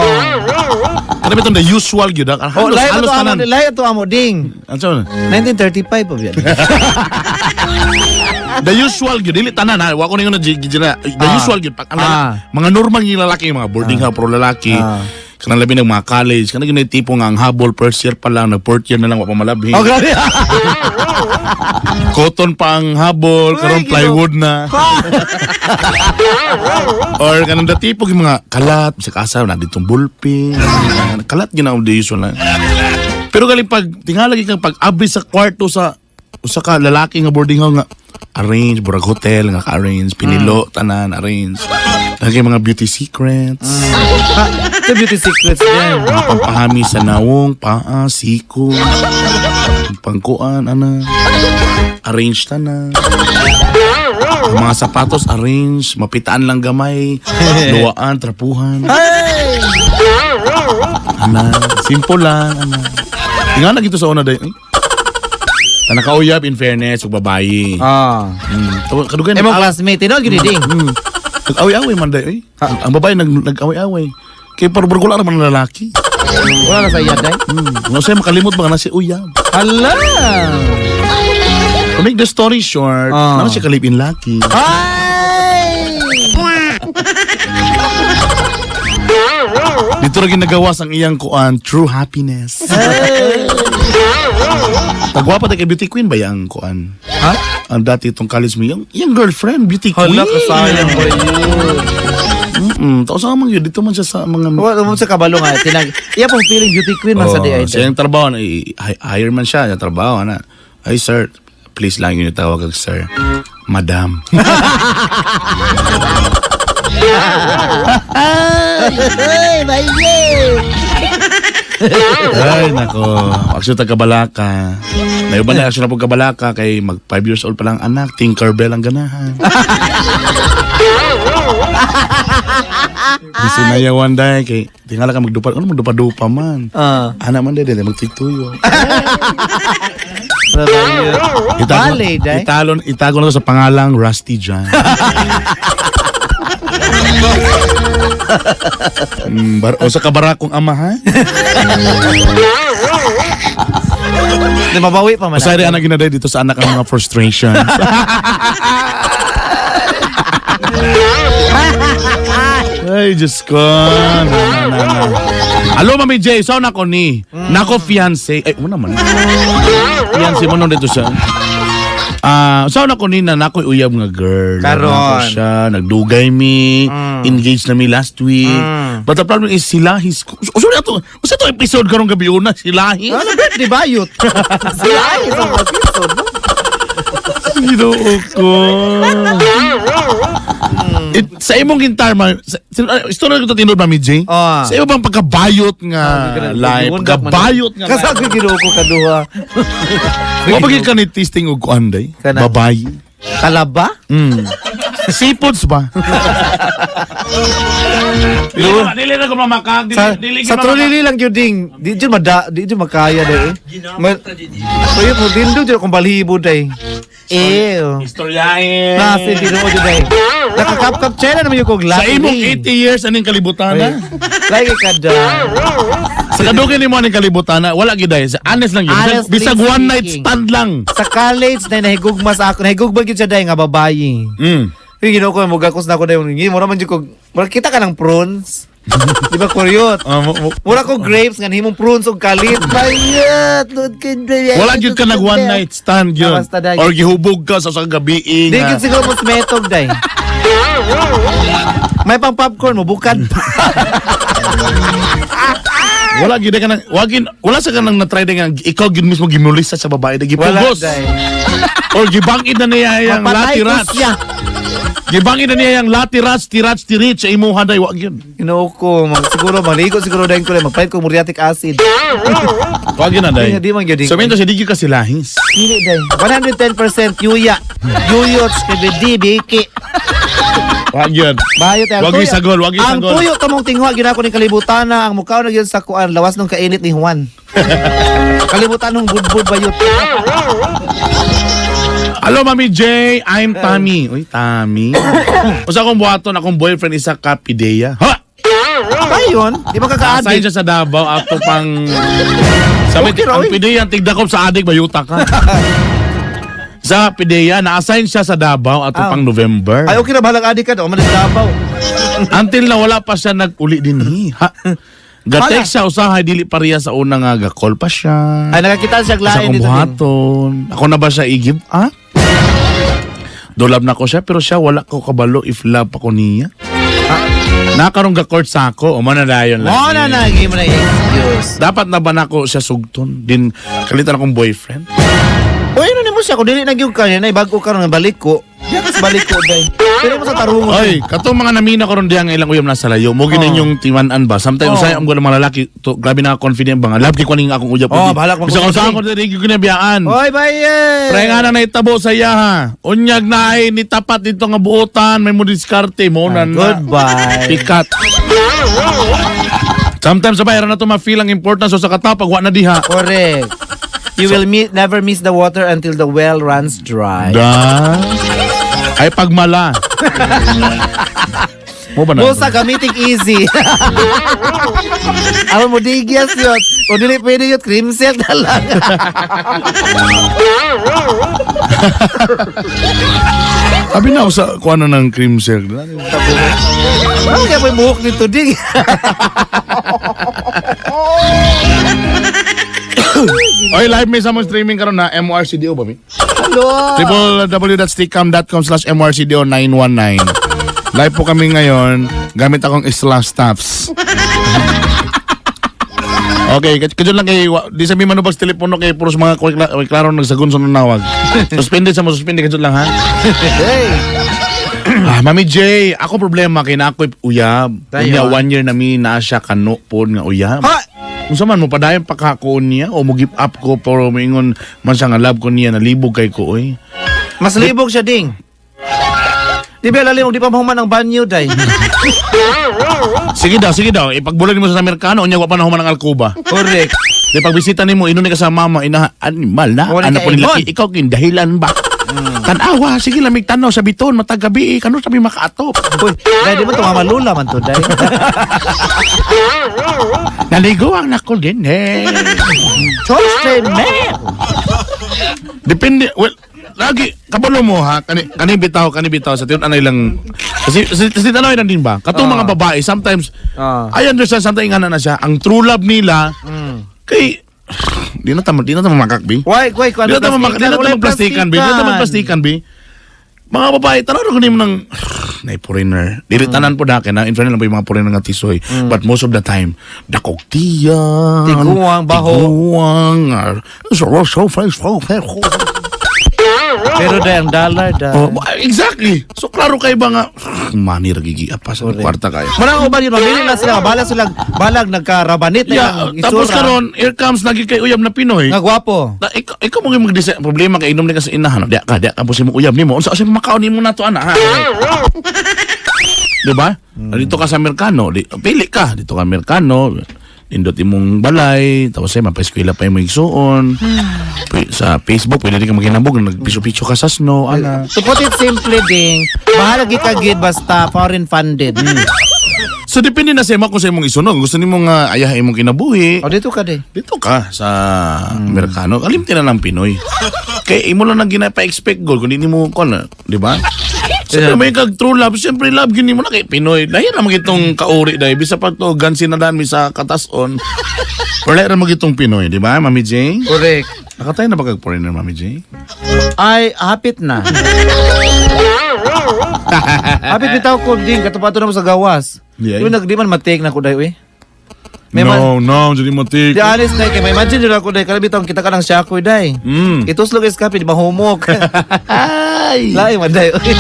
Kada ba itong the usual gyud? Ah, Oh, Halos, lahi halos to amo, tanan. lahi to amo ding. Ano sa una? 1935 pa ba yan? The usual gyud dili tanan ha. Wa ko ningon na na. The Ah. usual gyud pag ang Ah. mga normal yung lalaki mga boarding house pro lalaki. Kanang labi ng mga college, kanang gyud tipo nga ang habol first year pa lang, nag fourth year na lang wa pa malabhi. Oh, grabe. Cotton pa ang habol, karon plywood na. Or kanang dati po yung mga kalat, sa kasa na ditong bullpen. Kalat gyud ang the usual na. Pero galing pag tingalagi kang pag abri sa kwarto sa Usa ka lalaki nga boarding house nga arrange, burag hotel nga ka-arrange, pinilo, tanan, arrange. Lagi mga beauty secrets. The beauty secrets din. Mga pampahami sa nawong, paa, siko, pangkuan, ana. Arrange tanan. Ang mga sapatos, arrange. Mapitaan lang gamay. Luwaan, trapuhan. Ana, simple lang. Ana. Nga na gito sa una day. Ay. Nakauyab in fairness ug babayi. Ah. Kadugay Imong classmate, tinuod gyud ding. Nag-away-away man day. Ay. Ang babae nag-away-away. Kay parang wala naman ang lalaki. Wala na sa iya day. Nga siya makalimot ba na si uyab. Hala. To make the story short, na siya kalipin laki. Ay! Dito rin ginagawa sang iyang kuan, true happiness. Tagwapa tayo kay beauty queen ba yung kuan? Ha? Ang dati itong college mo, yung girlfriend, beauty queen. Hala, kasayang ba yun? Tapos ang mga yun, dito man siya sa mga... Wala mo sa kabalo nga. Tinag, iya pong feeling beauty queen man sa di ay. Siya yung trabaho, na, hire man siya, yung trabaho, ana. Ay, sir, please lang yun yung tawag kag sir. Madam. Ay, baye! Ay, nako. Actually, taga Kabalaka. Naiba na actually na po Kabalaka kay mag 5 years old pa lang anak, Tinkerbell ang ganahan. Bisinayawan day kay tingala ka magdupa, ano magdupa-dupa man. Anak man day day magtigtuyo. Itago, Bale, day. itago na to sa pangalang Rusty John. O sa kabarakong ama ha? Di mabawi pa man. Masaya rin anak ginaday dito sa anak ang mga frustration. Ay, Diyos ko. Na, na, na, na. Alo, Mami J. So, nako ni. Nako, fiancé. Ay, una man. Fiancé mo nung dito siya. So nako ni na nako uyab nga girl. Karon. Nako siya, nagdugay mi, engaged na mi last week. But the problem is sila his. Oh, sorry ato. Usa to episode karong gabi una sila his. Ano birthday bayot? Sila his ang episode, no? Ginoo ko. Sa imong gintar man, istorya ko to tinuod Mami J. Sa imo bang pagkabayot nga life, pagkabayot nga life. Kasag Ginoo ko kaduha. Wa ba gyud ka ni testing og kuan day? Kana. Babayi. Kalaba? Seafoods ba? Dili na ko mamakag, Sa trulili lang gyud ding. Di jud mada, di jud makaya day. Tuyo mo dindo jud akong balhibo day. Ew. Istoryahin. Nasa Ginoo jud day. Nakakapkap chela naman yung kog Sa imong 80 years aning kalibutan na. Like ka da. Sa kadugay nimo aning kalibutan na, wala gyud day. Sa honest lang gyud. Honestly Bisag one night speaking. stand lang. Sa college na nahigugma sa ako, nahigugma gyud siya day nga babayi. Yung Ginoo ko mugakos na ako day. Mura man jud ko, mura kita ka ng prunes. Di ba kuryot? Mura ko grapes nga himong prunes og kalit. Bayot, lud kay Wala gyud ka nag one night stand gyud. Basta day. Or gihubog ka sa usang gabi Di nga. gyud siguro mo smetog day. May pang popcorn mo bukad. Wala gyud ka nang wagin wala sa kanang na-try day nga ikaw gyud mismo gimulisa sa babae day Wala gipugos. day. Or gibangid na niya yang Mapatay ko latirats. siya. Gibangid na niya yang latirats, tirats, tirit sa imuha day wa gyud. Ginoo ko, siguro maligo siguro dayon ko magpalit ko muriatic acid. Wa gyud na day. Di man gyud. So minto siya di gyud ka silahis. Dili day. 110% yuya. Yuyot KBD biki. Wa gyud. Bayot ay ang Wag tuyo. isagol, wag Ang isagol. tuyo kamong tingwa gyud ako ni kalibutan na ang mukha na gyud sa kuan lawas nung kainit ni Juan. Kalibutan nung budbud bayot. Hello, Mami J. I'm Tommy. Uy, Tommy. Usa akong buhaton, akong boyfriend isa ka Pidea. Ha! Kayon, di ba Assign kaka-addict? siya sa Davao ato pang sabi Okay ra, ang oy. Pidea ang tigdakop sa adik bayuta ka. Sa Pidea na-assign siya sa Davao ato Ah. pang November. Ay okay na bahalang adik ka do, man sa Davao. Until na wala pa siya nag-uli din hi. Ha. Gatext siya usahay dili pa riya sa una nga ga-call pa siya. Ay nakakita siya Sa lain akong dito. din. buhaton. Ako na ba siya i-give up? Dolab na ko siya pero siya wala ko kabalo if love ako niya. Nakarong ga-court sa ako. O man na dayon lang. Mo na na mo na excuse. Dapat na ba nako siya sugton? Din kalitan akong boyfriend? Uy, ano Pili mo siya kung dili na gyud ka niya, bag-o karon nga balik ko. Diyan ka sa balik ko day. Pili mo sa tarungon. Oy, katong mga namina karon diha nga ilang uyab nasa layo. Mo gid inyong timan-an ba? Sometimes Oh. usay ang mga lalaki to, grabe na confident ba nga. Love kay ko ning akong uyab. Oh, bahala ka Bisa kung mag-usap, saan ko dili gyud kinabiyaan. Oy, baye. Pre nga na naitabo sa iya ha. Unyag na ay nitapat dito nga buotan, may mo diskarte mo na. Goodbye. Pikat. Sometimes sa bayaran na to ma-feel ang importance sa katao pag wa na diha. Correct. You will never miss the water until the well runs dry. Da. Ay pagmala. Mo ba na? Busa gamitin easy. Alam mo digyas yun. Kung dili pwede yun, cream silk na lang. Abi na ako sa kuha na ng cream silk. Ano kaya may buhok nito, ding? Oy, live may sa mong streaming karon na MRCDO ba mi? Hello. www.stickcam.com/mrcdo919. Live po kami ngayon gamit akong slash taps. Okay, kadyo lang kay di sabi manubag sa telepono kay puros mga klaro nagsagun sa nawag. Suspended sa mo suspended kadyo lang ha. Hey. Ah, Mami J, ako problema kay na ako'y uyab. Tayo, Unya ah. 1 year na mi na siya kano pod nga uyab. Ha! Unsa man mo padayon pa ka ko niya o mo give up ko pero moingon man siya nga love ko niya nalibog kay ko oy. Mas libog siya, ding. Di ba lalim, di pa mahuman ang banyo, day. Sige daw, sige daw. Ipagbulag nimo sa Amerikano unya wa pa na human ang alkuba. Correct. Di pagbisita nimo inon ni ka sa mama ina animal na Wala ano ka po nila ingon. ikaw kin dahilan ba? Tanawa, sige lamig tanaw sa biton matag gabi kano sabi makaatop. Uy, day, di mo ito mamalula man to, day. Naligo ang nakol din eh. Toasted man! Depende, well, lagi kabalo mo ha kani kani bitaw sa tiyon anay lang kasi kasi tanaw lang din ba katong mga babae sometimes I understand sometimes nga na siya ang true love nila kay di na tama makakbi. Why, why, Di na tama magplastikan bi. Di na tama magplastikan bi. Mga babae tanaw ra nimo ng nay foreigner. Dili tanan po dake na in fairness lang po yung mga foreigner nga tisoy. But most of the time dakog tiyan. Tiguang, baho. Tiguang. So so so so. Pero day, ang dollar, day. Oh, exactly. So klaro kay ba nga money ra gigi apa sa kwarta kayo. Muna ko ba yun, mamili na sila, balag sila, balag nagkarabanit na Yeah, yung tapos itsura. karon here comes lagi kay uyab na Pinoy. Nga gwapo. Na, ikaw mo mag-design problema kay inom ni ka sa inahan. Diya ka, diya ka po si mo uyab nimo. Unsa sa makaon nimo nato ana ha? Di ba? Dito ka sa Amerikano, di, pili ka dito ka Amerikano. Nindot imong balay, tapos ay mapaeskwela pa imong igsuon. Sa Facebook pwede rin ka maghinabog, nagpiso-piso ka sa snow, ana. To put it simply, ding, bahala gid ka gid basta foreign funded. So depende na sa imo kung sa imong isunog. Gusto nimo nga ayah imong kinabuhi. O dito ka di. Dito ka sa Amerikano. Kalimti na lang Pinoy. Kay imo lang nang ginapa-expect goal kung hindi mo kon, di ba? Siyempre may kag true love, siyempre love gini mo na kay Pinoy. Lahi ra magitong kauri dai bisa pa to gansin na dan mi sa katason. Wala ra magitong Pinoy, di ba, Mami Jane? Correct. Nakatay na ba kag foreigner, Mami Jane? Ay, hapit na. Hapit bitaw ko ding katupato na mo sa gawas. Yeah. Yung nagdi man matake na ko day uy. May No, no, jadi mo tik. Di honest day kay may imagine jud ako day kaya bitaw kita ka ng shakoy day. Ituslog is kape di ba humok. Ay. Lain man day. uy.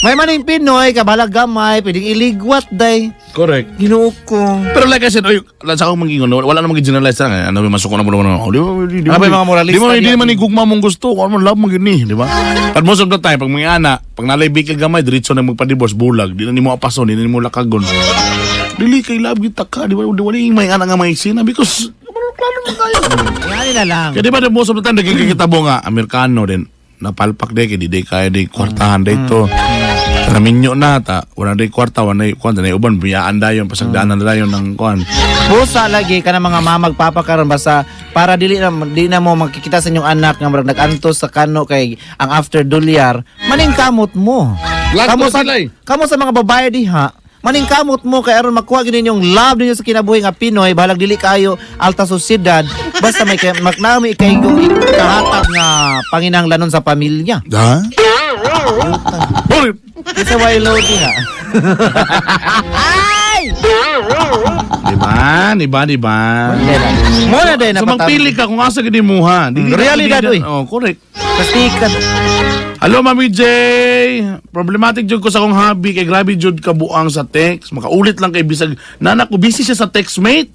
May maning Pinoy kabalag gamay pwedeng iligwat day. Correct. Ginoo ko. Pero like I said, oy, sa akong mag-ingon, wala namang generalize lang. Ano, may masuko na mo naman. Oh, di Ano ba yung mga moralista Di mo, di diyan? man igugma mong gusto. Kung ano love mo gini, di ba? But most of the time, pag mga anak, pag nalay bikil gamay, diretso na magpa-divorce, bulag. Di na nimo apason, di na nimo lakagon. Dili kay love kita ka, di ba? Di wala yung may anak nga may sina because klaro mo kayo. Ngani na lang. Kaya di ba, most of the time, nagkikita mo nga, Amerikano din, napalpak di, kaya di kaya di kwartahan dito. Naminyo na ta, wala di kwarta, wala di kwarta, na uban, biyaan dayon, pasagdaanan na dayon ng kuan. Busa lagi ka ng mga mama magpapa karon basta para dili na di na mo makikita sa inyong anak nga murag nag-antos sa kano kay ang after dolyar maning kamot mo. Lato Kamo sa sila eh. kamo sa mga babae diha maning kamot mo kay aron makuha gid ninyong love ninyo sa kinabuhi nga Pinoy bahalag dili kayo alta sosyedad basta may maknami kay kahatag nga panginahanglanon sa pamilya. Ha? Hoy! Isa why loading ha. Diba? Diba? Diba? Mo na day So na magpili ka kung asa gid mo ha. Dili Realidad, dili- uy. Oh, correct. Pastikan. Hello, Mami J. Problematic jud ko sa akong hobby kay grabe jud kabuang sa text. Makaulit lang kay bisag nana ko busy siya sa text mate.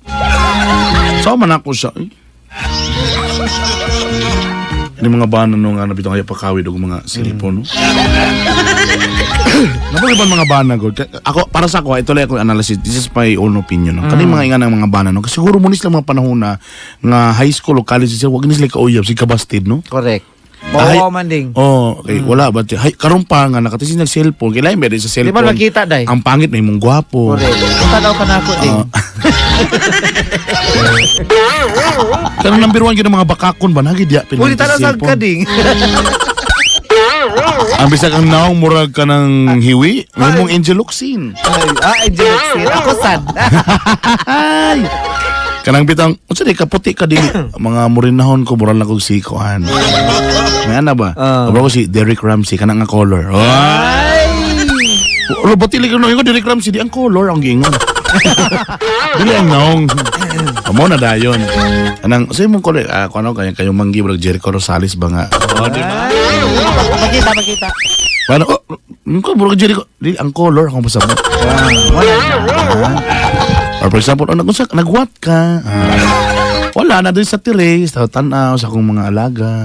So man ako siya. Eh. Ni mga bana no nga nabitong kaya pakawid og mga cellphone no. Nabang ibang mga bana god. Ako para sa ako ito lang ako analysis. This is my own opinion no. Kani mga inga ng mga bana no. Kasi siguro mo ni sila mga panahon na nga high school o college sila wag ni sila kauyab si kabastid no. Correct. Ay- Mawaw man ding. Oh, okay, wala ba? Hay, karon pa nga nakatisi nag cellphone. Kailangan meron sa Di cellphone. ba makita day? Ang pangit may mong gwapo. Correct. Kung tanaw ka na ako ding. Kanang number one gyud ang mga bakakon ba nagi diya Uli tanaw sa ka ding. Ang bisag ang naong murag ka ng hiwi, may mong Angel Locsin. Ay, ah, Angel Locsin. Ako sad. Ay. Kanang bitang unsa di kaputi ka dili mga murinahon ko mural na kog sikoan. May ana ba? Ah. Kabalo ko si Derek Ramsey kanang nga color. Ay. Olo batili ko no ingon Derek Ramsey di ang color ang giingon. Dili ang naong. Amo na dayon. Anang sa imong color ah kuno kay kayo manggi murag Jericho Rosales ba nga. Oh, di ba? Pakita, pakita. Paano? Oh, yung ko murag Jericho di ang color akong pasabot. Or for example, oh, nag nagwat ka. Ah, wala na doon sa terrace, sa tanaw, sa akong mga alaga.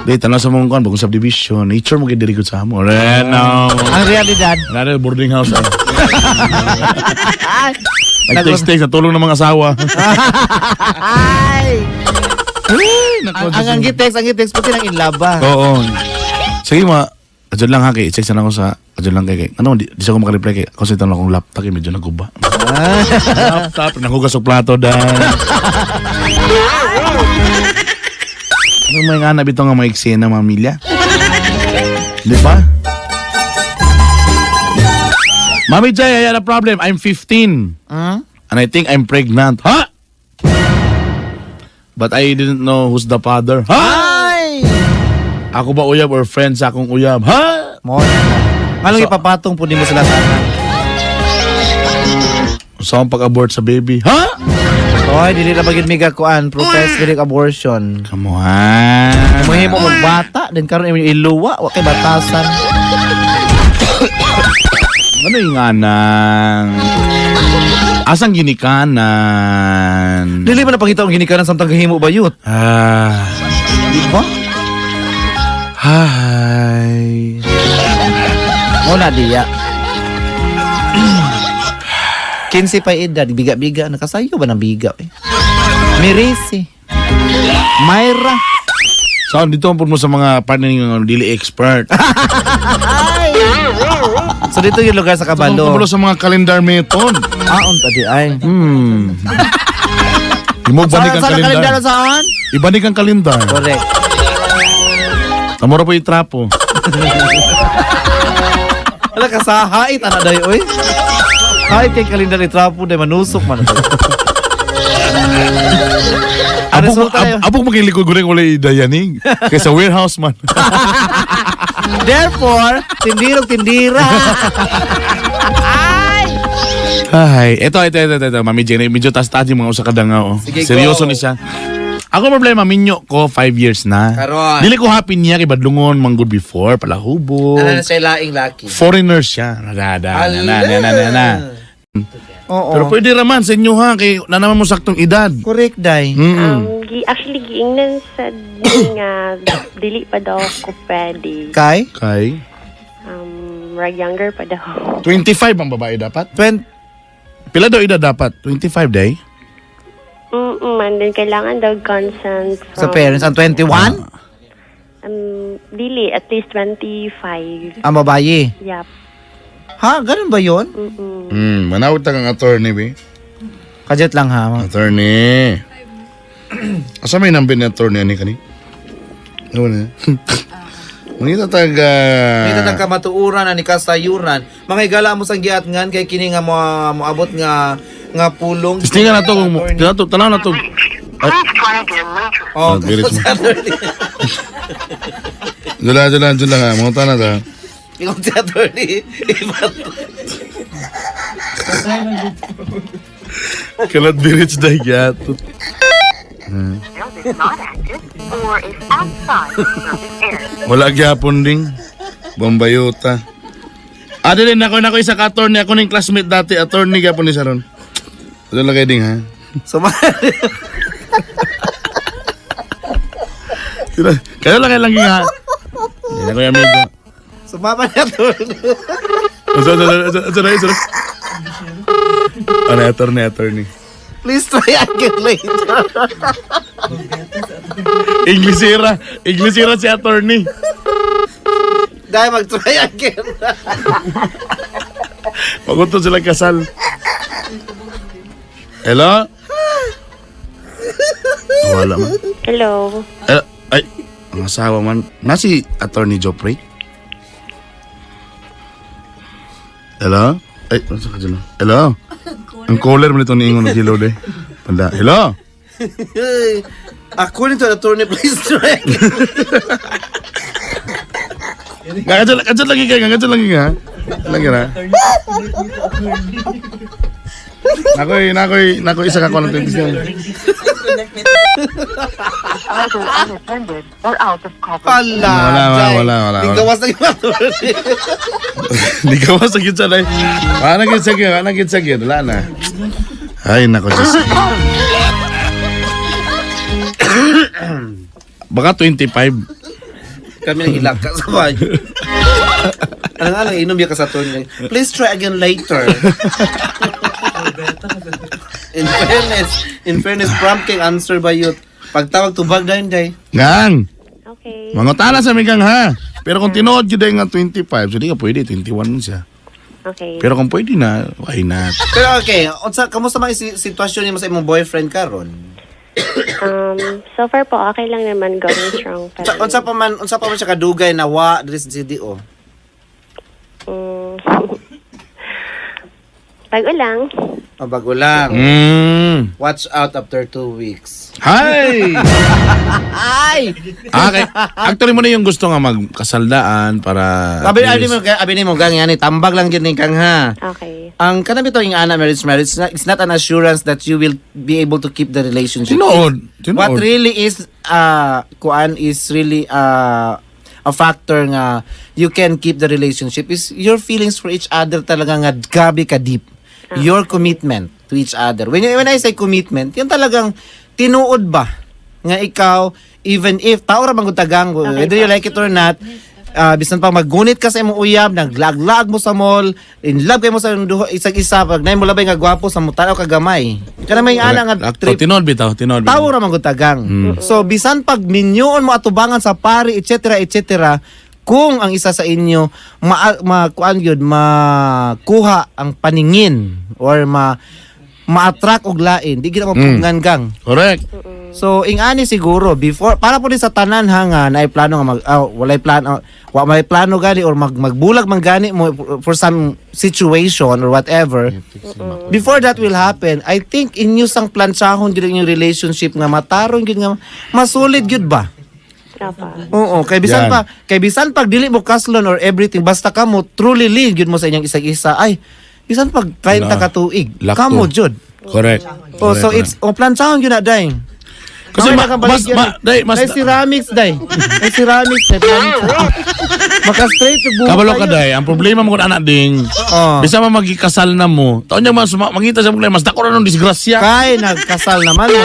Di, tanaw sa mong kuan, bagong subdivision. Nature mo gid diri gud sa amo. Ren, no. Ang realidad. Wala na, boarding house. Ay. Nag-text-text, natulong ng mga asawa. Ay! Nako, Ang gitext, pati nang inlaba. Oo. Sige ma, adyan lang ha kay, check sana ako sa, adyan lang kay, kay ano, di siya ko makareply kay, kasi tanong akong laptop, eh, medyo naguba. Laptop, nagugas og plato dahil. Ano may nga na bitaw nga may eksena, mamilya? Di ba? Mami Jay, I had a problem. I'm 15. And I think I'm pregnant. Ha? But I didn't know who's the father. Ha? Ay! Ako ba uyab or friend sa akong uyab? Ha? Mo na. Ngalong ipapatong po nimo sila sa anak. Sa akong pag-abort sa baby? Ha? Oy, dili na bagid miga kuan, protest dili abortion. Come on. Muhimo mo bata, then karon imo iluwa, wa kay batasan. Ano yung anang? Asang ginikanan? Dili man napakita ang ginikanan samtang gahimo bayot. Ah. Di ba? Hi. Mo na diya. 15 pa edad, biga-biga, nakasayo ba ng biga eh? Mirisi. Myra. So, dito ang mo sa mga partner ng dili expert. So dito yung lugar sa Kabalo. Kabalo sa mga calendar method. Ah, unta di ay. Imo banik ang Saan ang kalendar. kalendar saan? Ibanik ang kalendar. Correct. Tamora po yung trapo. Wala ka sa hait ana day oy. Hait kay kalendar itrapo day manusok man. Ang Abog, resulta ab, abog makilikod ko rin wala idayaning. Kaysa warehouse man. Therefore, tindirog tindira. Ay, ito, ito, ito, ito, ito. Mami Jenny, medyo taas-taas yung mga usa ka dangaw. Oh. Sige, Seryoso go. ni siya. Ako problema, minyo ko, 5 years na. Karon. Dili ko happy niya kay badlungon, manggod before, palahubog. Ano na siya laing laki? Foreigner siya. Na, na, na, na, na, na, na, na. Oo. Pero pwede raman sa inyo ha, kay na naman mo saktong edad. Correct day. Mm-mm. Actually, giingnan sa nga dili pa daw ko pwede. Kay? Kay? Rag younger pa daw. 25 ang babae dapat? 20. Pila daw edad dapat? 25 day? And then kailangan daw consent from, Sa parents ang 21? Dili, at least 25. Ang babae. Yep. Ha, ganun ba 'yon? Manawag ta kang attorney, be. Kajet lang ha. Attorney. Asa may number ni attorney ani kani? Ano na? Mangita tag Kita tang kamatuoran ani kasayuran. Mga igala mo sang giatngan kay kini nga moabot nga nga pulong. Testingan na to kung tanaw tanaw na to. Ay, Oh, Ah, bilis mo. Dula, dula, dula nga. Mga na ta. Ingon si attorney. Cannot be reached dahil gato. Wala gyapon ding. Bombayota. Ah, dili nako nako isa ka attorney ako ning classmate dati attorney gyapon ni Sharon. Ano lang kay ding ha? Suma Kaya lang kay lang ha. Hindi na ko yung amigo. Sumama ni attorney. Asa asa asa asa asa. Ano attorney attorney. Please try again later. Inglesira, Inglesira si attorney. Dahil mag-try again. Pagunto sila kasal. Hello? Wala man. Hello. Eh, ay, ang asawa man. Nasi Attorney Joffrey? Hello? Ay, nasa ka dyan? Hello? Ang caller mo nito ni Ingon ng hello de. Panda. Hello? According to the attorney, please try again. Nga, kadyan lagi ka, kadyan lagi ka. Lagi na. Nakoy, nakoy, nakoy isa ka ko ng 27. Wala. Wala, wala, wala, wala. Di gawas na yung attorney. Hindi ka masakit sa lay. Wala na gid wala na gid sa wala na. Ay, nako, Diyos. Baka 25. Kami nang ilaka sa bayo. Ano nga lang, inom ka sa attorney. Please try again later. In fairness, prompt kay answer by you. Pagtawag tubag dahil day. Gang! Okay. Mangutana sa migang ha. Pero kung tinuod gyud nga 25, so di ka pwede, 21 man siya. Okay. Pero kung pwede na, why not? Pero okay, unsa kamusta man si sitwasyon nimo sa imong boyfriend karon? So far po, okay lang naman. Going strong pa Unsa, rin. unsa pa man siya kadugay na wa diri sa CDO? Bago lang. O bago lang. Watch out after 2 weeks. Hi! Ay! Okay. Actually mo na yung gusto nga magkasaldaan para Abi at abi least- mo abi nimo gang yani tambag lang gyud ni kang ha. Okay. Ang kanang bitong ing ana marriage marriage it's not an assurance that you will be able to keep the relationship. Tinuod. Tinuod. What really is kuan is really a factor nga you can keep the relationship is your feelings for each other talaga nga grabe ka deep. Your commitment to each other. When I say commitment, yan talagang tinuod ba nga ikaw even if tao ra man gud tagang whether you like it or not, bisan pa maggunit ka sa imong uyab, naglaglag mo sa mall, in love kay mo sa imong duha isang isa, pag nay mo labay nga gwapo sa mo tanaw ka gamay kana may ana nga Akto, tinuod bitaw, tinuod bitaw. Tao ra man gud tagang. So bisan pag minyoon mo atubangan sa pari etc etc, kung ang isa sa inyo ma, ma kuan gyud makuha ang paningin or ma ma-attract og lain, di gid mo pugngan gang. Correct. So ing-ani siguro before para po din sa tanan ha nga naay plano nga mag walay plano, wa may plano gani or magbulag man gani mo for some situation or whatever. Before that will happen, I think inyo sang plantsahon gyud ang inyong relationship nga matarong gyud nga masulid gyud ba? Apa. Oo, kay bisan Yan. pa kay bisan pag dili mo kaslon or everything basta kamo truly live gyud mo sa inyong isang isa ay bisan pag 30 Na. ka tuig Lakto. kamo jud. Correct. Oh, so Correct, it's oh plantsahon gyud na day. Kasi Mamaya kang mas, balik ma, yan. day, mas, Ay ceramics day. Ay ceramics day. Maka straight yung buhok Kabalo ka kayo. day, ang problema mo kung anak ding, Oh. bisa man magikasal na mo, taon niya mas mangita sa problema, mas dako na nung disgrasya. Kay nagkasal naman mo.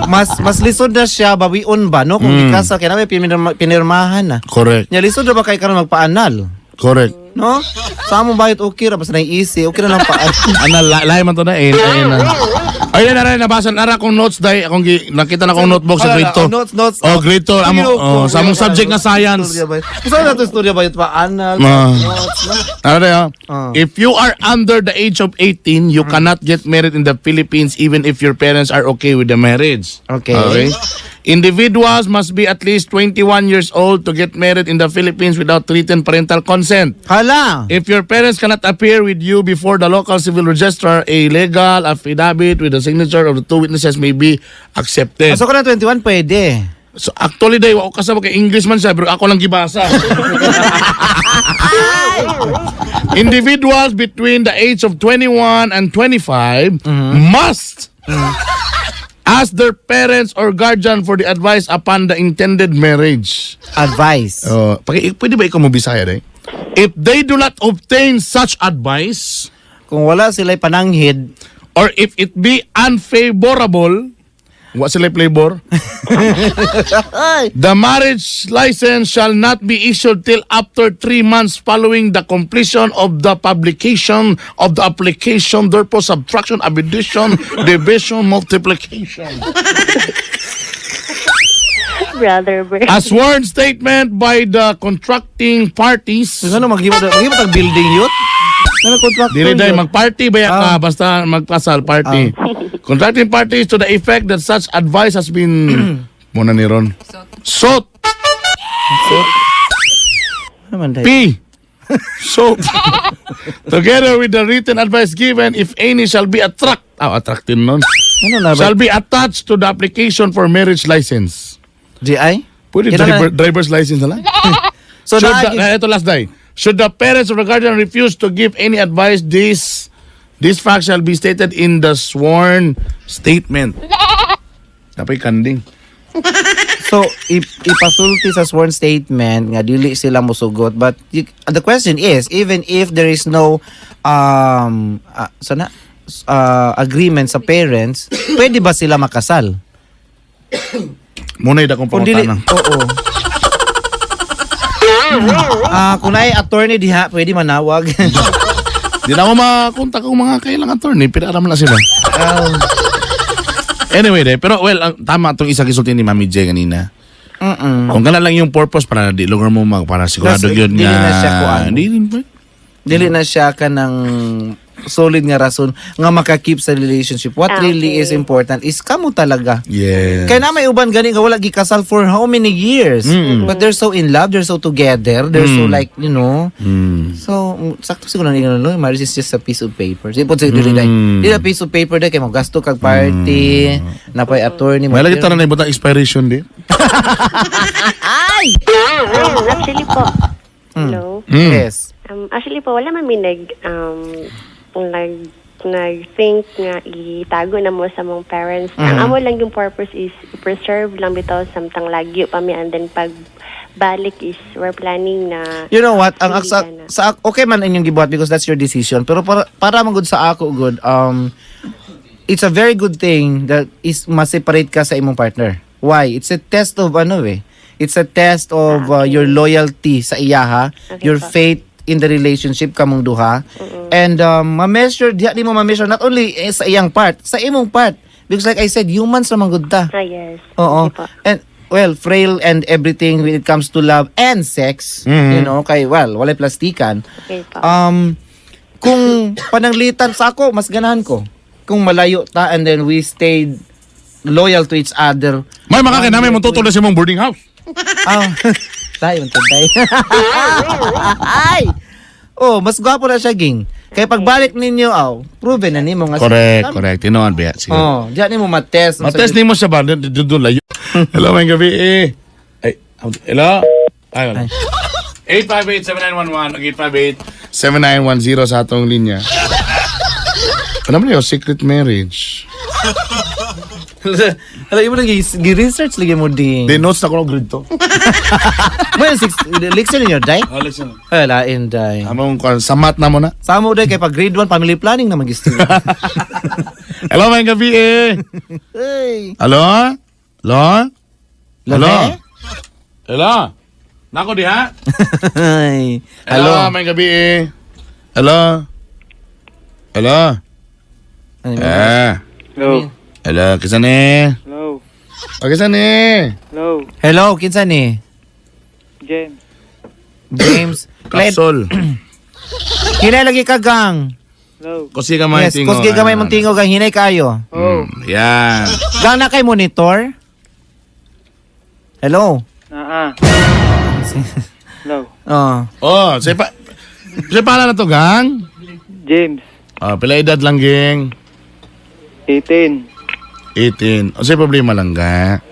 Mas lisod na siya bawion ba no kung gikasal kay na may pinirmahan na. Correct. Nya lisod ra ba kay karon magpaanal? Correct. No? Sa among bayot okay ra basta na easy, okay ra lang paanal. Ana lahi man to na eh, ay na. Ay na na nabasa nara akong notes day akong nakita na akong notebook sa grade 2. Oh, notes, notes. Oh, grade 2 amo oh, sa among subject nga science. Saan na to istorya bayot paanal? Ah. Notes, no? Ano na yun? Ah. If you are under the age of 18, you cannot get married in the Philippines even if your parents are okay with the marriage. Okay. Individuals must be at least 21 years old to get married in the Philippines without written parental consent. Hala. If your parents cannot appear with you before the local civil registrar, a legal affidavit with the signature of the two witnesses may be accepted. So kung na 21 pwede. So actually day wa ko kasabot kay English man siya pero ako lang gibasa. Individuals between the age of 21 and 25 must ask their parents or guardian for the advice upon the intended marriage. Advice. Oh, pwede ba ikaw mo Bisaya day? If they do not obtain such advice, Kung wala sila pananghid, or if it be unfavorable, wa sila flavor, the marriage license shall not be issued till after 3 months following the completion of the publication of the application, therefore subtraction, addition, division, multiplication. Brother Bert. A sworn statement by the contracting parties. Ano maghimo maghimo tag building yun? Ano contractor? Dili day yun? magparty ba ka basta magkasal party. Contracting parties to the effect that such advice has been muna ni Ron. Sought. Ano man day? P. So, together with the written advice given, if any shall be attracted nun, Ano na ba? shall be attached to the application for marriage license. GI? Pwede Yan na driver's license na lang. So, Should naagi- the, ito last day. Should the parents or the guardian refuse to give any advice, this fact shall be stated in the sworn statement. Tapay kanding. So, ipasulti sa sworn statement nga dili sila musugot, but the question is, even if there is no sana agreement sa parents, pwede ba sila makasal? Muna akong Kung dili, pangutana. oo. Kung naay attorney diha, pwede manawag. Di na ako makontak ang mga kailang attorney, pero alam na sila. Anyway, de, pero well, tama itong isa gisulti ni Mami J kanina. Kung gana lang yung purpose para di lugar mo mag para sigurado Plus, yun dili nga. na siya kuan. Di rin ba? Dili na siya ka ng solid nga rason nga makakip sa relationship. What really is important is kamo talaga. Yes. Kaya na may uban gani nga wala gikasal for how many years? But they're so in love, they're so together, they're so like, you know. So, sakto siguro na ingon no, marriage is just a piece of paper. Sige po sige dili dai. Dili a piece of paper dai kay mo gasto kag party, napay attorney mo. May lagi tanan na ibutang expiration di. Actually po, hello? Yes. Actually po, wala man mi nag nag-think nga itago na mo sa mong parents. Ang amo lang yung purpose is i-preserve lang bitaw samtang lagyo pa mi, and then pag balik is we're planning na You know what? Ang Hindi sa, ka na. sa okay man inyong gibuhat because that's your decision. Pero para man gud sa ako good, it's a very good thing that is ma-separate ka sa imong partner. Why? It's a test of ano eh. It's a test of your loyalty sa iyaha, Okay your po. faith in the relationship kamong duha. And ma-measure diha di mo ma-measure not only eh, sa iyang part, sa imong part. Because like I said, humans naman gud ta. Ah, yes. Oo. Okay po. And well, frail and everything when it comes to love and sex, you know, kay well, walay plastikan. Okay po. Kung pananglitan sa ako, mas ganahan ko. Kung malayo ta and then we stayed loyal to each other. May mga kinamay mo tutulog sa imong boarding house. Ah, tayo man tayo. Ay! Oh, mas gwapo na siya, ging. Kaya pagbalik ninyo, aw, proven na nimo nga. Correct, correct. Tinuan ba? Sige. Oh, diyan nimo matest. Matest nimo siya ba? Doon layo. Hello, may gabi eh. Ay, hello? Ay, wala. 858-7911 858-7910 sa atong linya. Ano man yun? Secret marriage. Alam mo lagi gi-research lagi mo ding. Di notes na ko ng grade to. Mo yung six leksyon ninyo, day? Oh, leksyon. Ay, lain, day. Among kwan, samat na mo na. Samo day kay pag grade 1 family planning na mag Hello, may gabi eh. Hey. Hello? Hello? Hello? Labi? Hello? Nako diha? Ay. Hello, Hello. may gabi eh. Hello? Hello? Ano yun? Eh. Hello. Hello, kisa ni? Hello. O, kisa ni? Hello. Hello, kinsa ni? James. James. Kapsol. Hinay lagi ka gang. Hello. Kusi ka may Yes, tingo. kusgi gamay mong tingo gang hinay kayo. Oh. Yan. Gang na kay monitor. Hello. Naa. Hello. Oh. Oh, sa pala na to, gang? James. Oh, pila edad lang, gang? 18. 18. O, sa problema lang, ga?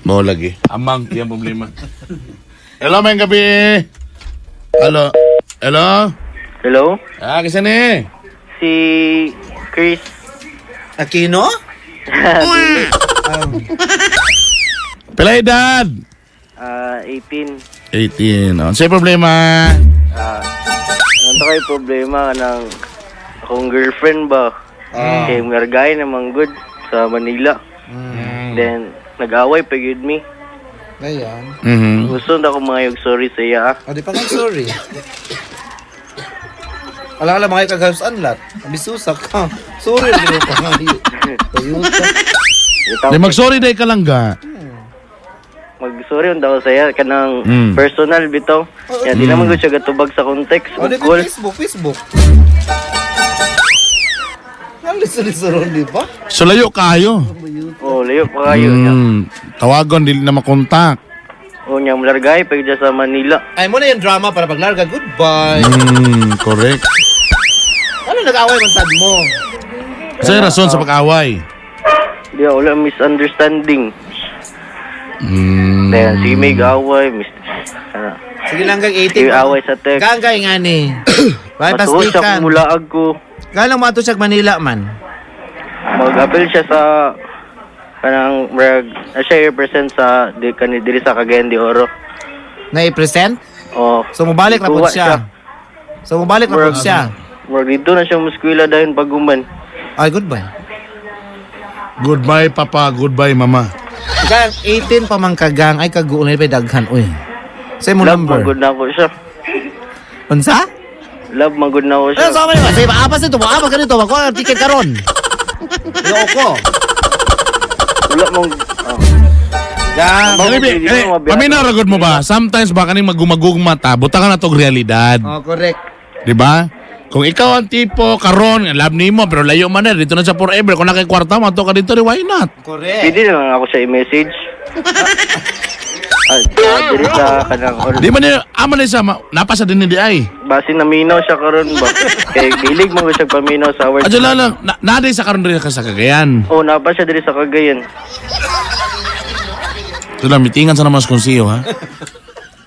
Mo lagi. Amang iyang problema. Hello, may gabi. Hello. Hello. Hello? Ah, kisa ni. Si Chris. Aquino? Pila edad? Ah, 18. 18. Oh. Sa'yo problema? Ah, ano kayo problema ng akong girlfriend ba? Ah. Kay ngargay naman good sa Manila. Then nag-away pa gyud mi. Ayan. Gusto na ako mga sorry sa iya. ah. O, di pa kang sorry. Alam alam mga kagabs anlat. Abisusa ka. Sorry, di pa nga. Toyota. Di mag-sorry day ka lang ga. Mag-sorry daw sa iya kanang personal bitaw. Ya di naman gud siya gatubag sa context. O, di ug pa call. Facebook, Facebook. Ang lisod-lisoron, di ba? So layo kayo. Oh, layo pa kayo niya. Tawagon dili na makontak. Oh, niya malargay pa gyud siya sa Manila. Ay, mo na yung drama para paglarga. Goodbye. Correct. Ano nag-away man sad mo? Sa rason sa pag-away. Di wala misunderstanding. Then sige may away, mis ano. Sige lang kag 18. Sige away sa text. Gang kay nga ni. Bye, Matuod siya pastikan. kung mulaag ko. Galang mo ato siya Manila man. Mag-appeal siya sa kanang murag na siya represent sa di kani diri sa Cagayan de Oro. Na i-present? Oh. So mobalik na pud Ikuha siya. So mobalik na pud siya. Murag dito na siya muskwela dahil paguman. Ay, goodbye. Goodbye papa, goodbye mama. Gang 18 pa man kagang ay kaguunay pa daghan uy. Say mo Love number. man good na ako siya. Unsa? Love man good na ako siya. Ano sa man ba? Say maapas nito, maapas ka nito, makuha ang ticket karon. Loko. Wala mong oh. Gang. Baby, eh, paminaw ragod mo ba? Sometimes ba kaning magumagugma ta, buta ka na tog realidad. Oh, correct. Di ba? Kung ikaw ang tipo karon, love nimo pero layo man na dito na sa forever. Kung nakay kwarta mo ato ka dito, di why not? Correct. Pwede naman ako siya i-message. Ah, diri sa kanang Di man niya, ama na siya, napa sa din ni ay. Base naminaw siya karon ba. Kay gilig man gud siya paminaw sa hours. Adyo lang lang, na, naday sa karon diri ka sa Cagayan. Oh, napa siya diri sa Cagayan. Ito lang, mitingan sa naman sa konsiyo, ha?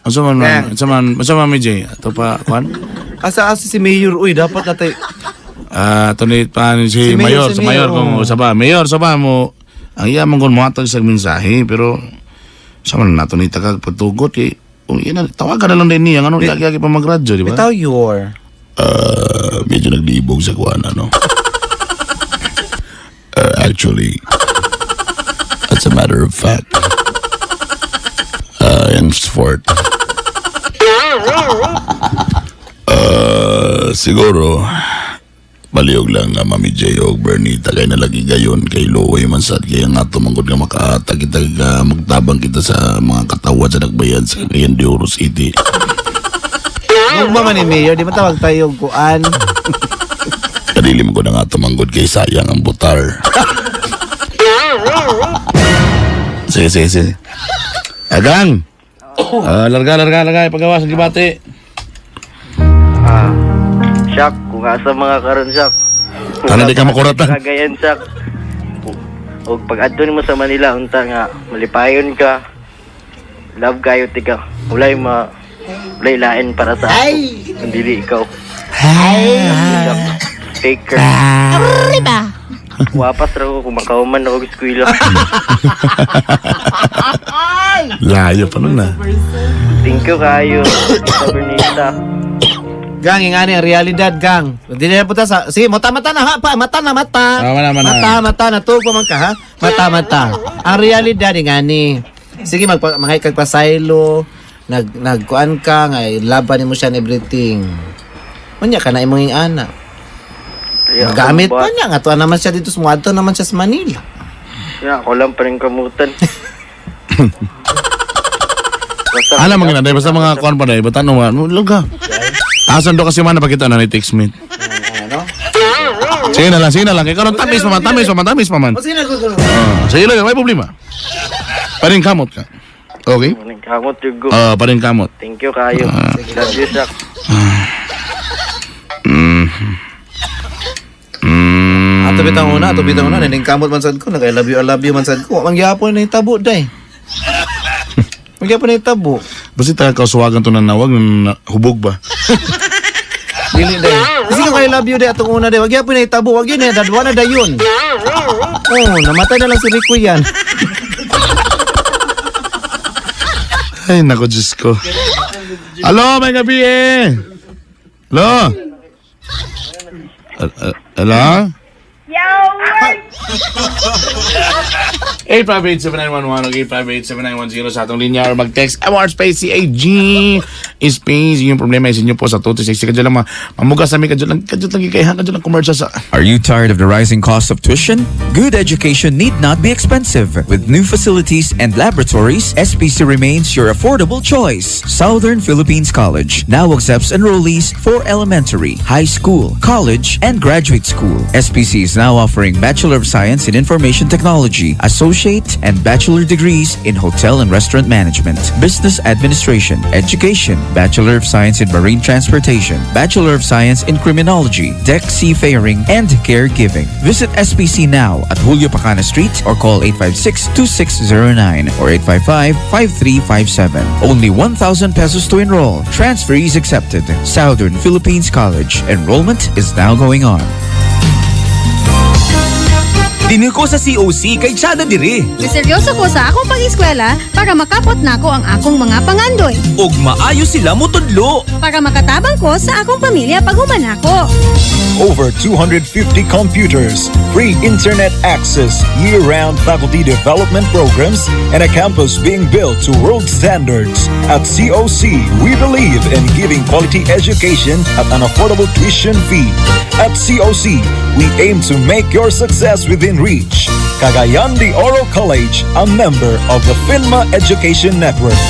Unsa man, man, unsa man, unsa man, mi Jay? Ato pa, kuan? Asa asa si Mayor uy, dapat natay. Ah, tunay pa ni si Si Mayor, Mayor, si sa Mayor Mayor, kung oh. sa ba, Mayor sa ba mo ang iya man kon mohatag sa mensahe pero sa man nato ni tagag pagtugot kay kung iya na tawagan na lang din niya ngano lagi-lagi pa magradyo, di ba? Bitaw your. Ah, medyo naglibog sa kuan ano. Actually, as a matter of fact, henceforth, siguro, baliog lang nga Mami J o Bernita kay nalagi gayon kay Loy man sad kay nga tumangkod nga makaatag kita nga magtabang kita sa mga katawan sa nagbayad sa Cagayan de Oro City. Gugma man ni Mayor, di matawag tayo og kuan. Kadili mo ko na nga tumanggod kay sayang ang butar. Sige, sige, sige. Agang! Ah, larga, larga, larga. Pagawa sa gibati. Ah, Shak, kung asa mga karon Shak. Kung Ano, di ka asa makuratan? Cagayan Shak. O pag adto nimo sa Manila unta nga malipayon ka. Love kayo tika. Walay ma walay lain para sa ako. Kung dili ikaw. Shak, take care. Arriba! Wapas ra ko kung makauman ako og eskwela. Layo pa nun ah. Thank you kayo. Sa Bernita. Gang, ingani ang realidad, gang. Hindi na punta sa sige, mata mata na ha, pa, mata na mata. Tama na, mata. Mata mata na tugo man ka ha. Mata mata. Ang realidad ingani. Sige, magpa mga kagpasaylo, nag nagkuan ka nga laban nimo siya and everything. Unya ka na imong ana. Yeah, Magamit ako pa niya nga tuwa naman siya dito sa muadto naman siya sa Manila. Yeah, ako lang pa rin kamutan. Basta Alam mo gina, basta mga kuan pa dahil. Basta ano, ano, luga. Asan do kasi man napakita na ni text mate. Ano? Sige na lang, sige na lang. Ikaw nang tamis pa man, tamis pa man, tamis pa man. O sige na, go, go, go. Ah, sige lang, may problema. Paring kamot ka. Okay? Maning kamot yung go. Ah, paring kamot. Thank you kayo. Love you, Shak. Ato bitang una, ato bitang una, naning kamot man sad ko, nag I love you man sad ko. Wa man gyapon na tabo day. Wag pa na itabo. Basta taga kauswagan to nanawag na hubog ba? Dili day. Kasi kung I love you day atong una day, wag gyapon na itabo, wag yun eh, dadwa na dayon. Oh, namatay na lang si Rico yan. Ay, nako, Diyos ko. Alo, may gabi eh. Alo? Alo? 858-7911 o 858-7910 sa atong linya or mag-text MR space CAG space. Yung problema is inyo po sa 236. Kadyo lang mamugas sa amin. Kadyo lang kikaihan. Kadyo lang commercial sa... Are you tired of the rising cost of tuition? Good education need not be expensive. With new facilities and laboratories, SPC remains your affordable choice. Southern Philippines College now accepts enrollees for elementary, high school, college, and graduate school. SPC is now offering Bachelor of Science in Information Technology, Associate and Bachelor degrees in Hotel and Restaurant Management, Business Administration, Education, Bachelor of Science in Marine Transportation, Bachelor of Science in Criminology, Deck Seafaring, and Caregiving. Visit SPC now at Julio Pacana Street or call 856-2609 or 855-5357. Only 1,000 pesos to enroll. Transfer is accepted. Southern Philippines College. Enrollment is now going on. Dinhi ko sa COC kay tsada diri. Miseryoso ko sa akong pag-eskwela para makapot nako ang akong mga pangandoy. Ug maayo sila motudlo. Para makatabang ko sa akong pamilya pag human ako. Over 250 computers, free internet access, year-round faculty development programs, and a campus being built to world standards. At COC, we believe in giving quality education at an affordable tuition fee. At COC, we aim to make your success within reach. Cagayan de Oro College, a member of the PHINMA Education Network.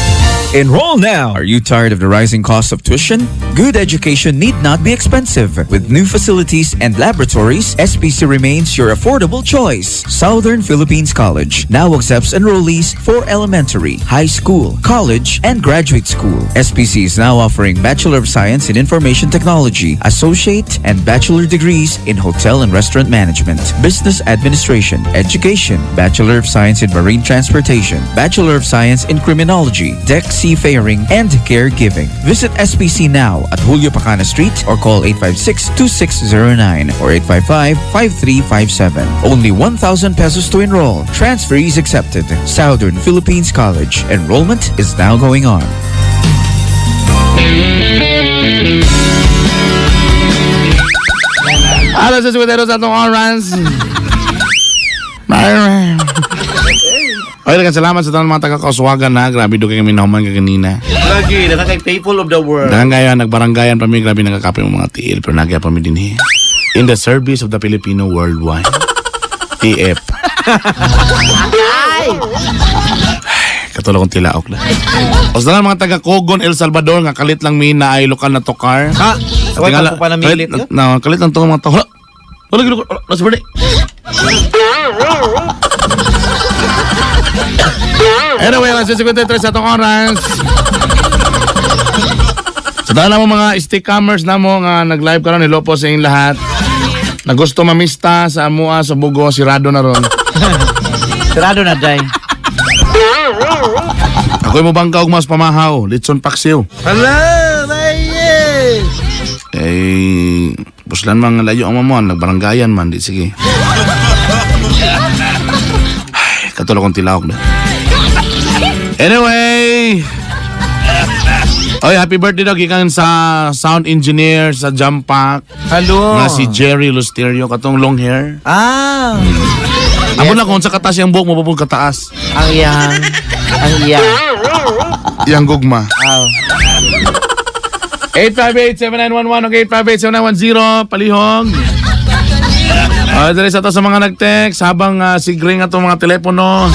Enroll now. Are you tired of the rising cost of tuition? Good education need not be expensive. With new facilities and laboratories, SPC remains your affordable choice. Southern Philippines College now accepts enrollees for elementary, high school, college, and graduate school. SPC is now offering Bachelor of Science in Information Technology, Associate and Bachelor degrees in Hotel and Restaurant Management, Business Administration, Education, Bachelor of Science in Marine Transportation, Bachelor of Science in Criminology, Deck Seafaring, and Caregiving. Visit SPC now at Julio Pacana Street or call 856-2609 or 855-5357. Only 1,000 pesos to enroll. Transfer is accepted. Southern Philippines College. Enrollment is now going on. Alas sa 52 sa atong oras. Ay, daghang salamat sa tanang mga taga-kauswagan na. Grabe do kay kami nahuman kaganina. Lagi, kay people of the world. Daghang kaya nagbaranggayan pa mi, grabe nagkakape mo mga tiil, pero nagya pa mi din eh. In the service of the Filipino worldwide. TF. Ay, katulad kong tilaok na. O sa mga taga Kogon, El Salvador, nga kalit lang mi na ay lokal na tokar. Ha? Wala ko pa namilit kalit, na, kalit lang to mga tao. Hala! Wala, wala, wala, nasa birthday. Anyway, alas 53 sa atong oras. Sa tanan mo mga stickcamers na mo nga nag-live karon, hello po sa inyong lahat. Na gusto mamista sa amua sa Bugo, sirado na ron. Sirado na, day. Ako'y mo bangka og mas pamahaw, litson paksiw. Hello, baye! Eh, puslan man nga layo ang mamuan, nagbaranggayan man, di sige. Ay, katulad kong tilawag na. Anyway! Oy, happy birthday daw gikan sa sound engineer sa Jampak. Hello. Nga si Jerry Lusterio katong long hair. Ah. Amo na kung sa kataas yung buhok mo pupug kataas. Ang iyang. Ang iyang. Yang gugma. Aw. 858-7911 o 858-7910. Palihog. Dali sa to sa mga nag-text habang sigring atong mga telepono.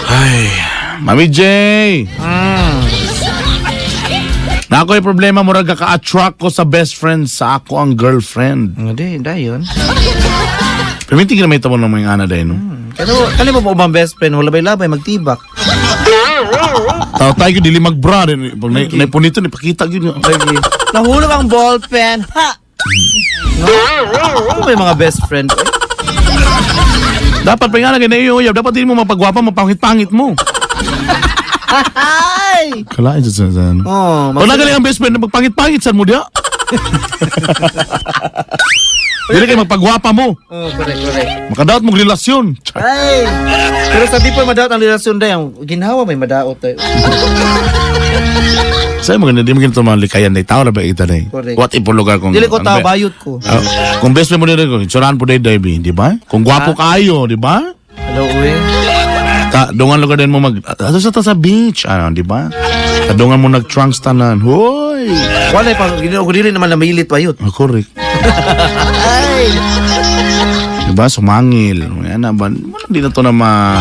Ay, Mami J. Na ako'y problema murag ka-attract ko sa best friend sa ako ang girlfriend. Hindi, dayon. Pero minti na may tamo ng mga ana dahil, no? Kano, kani mo ba best friend? Wala ba'y labay, magtibak. Tao tayo dili magbra din. Pag naipunito, ipakita yun. Lagi. Nahulog ang ballpen. Ha! No? Ano ba yung mga best friend? Dapat pa nga lang iyo uyab, dapat din mo mapagwapa, mapangit-pangit mo. Ay! Kalain sa sa ano. Oh, Wala galing ang best friend na magpangit-pangit san mo diya. Dili kay magpagwapa mo. Oh, correct, correct. Makadaot mong relasyon. Ay! Pero sa di pa madaot ang relasyon day, ang ginhawa may madaot tayo. Sa'yo maganda, di mo ganito mga likayan na tao na ba ita na. Correct. What if lugar kung... Dili ko ano tao, ba? bayot ko. Ah, kung best friend mo din ko, tsurahan po day day, di ba? Kung gwapo kayo, di ba? Hello, uwi. Ta, dungan lugar din mo mag... Ato sa ta sa beach, ano, di ba? Tadungan mo nag-trunks tanan. Hoy! Wala pa, ginoo ko dili naman na mahilit bayot. Ah, correct. Ay! Di ba? Sumangil. Yan na ba? Wala di na to na ma...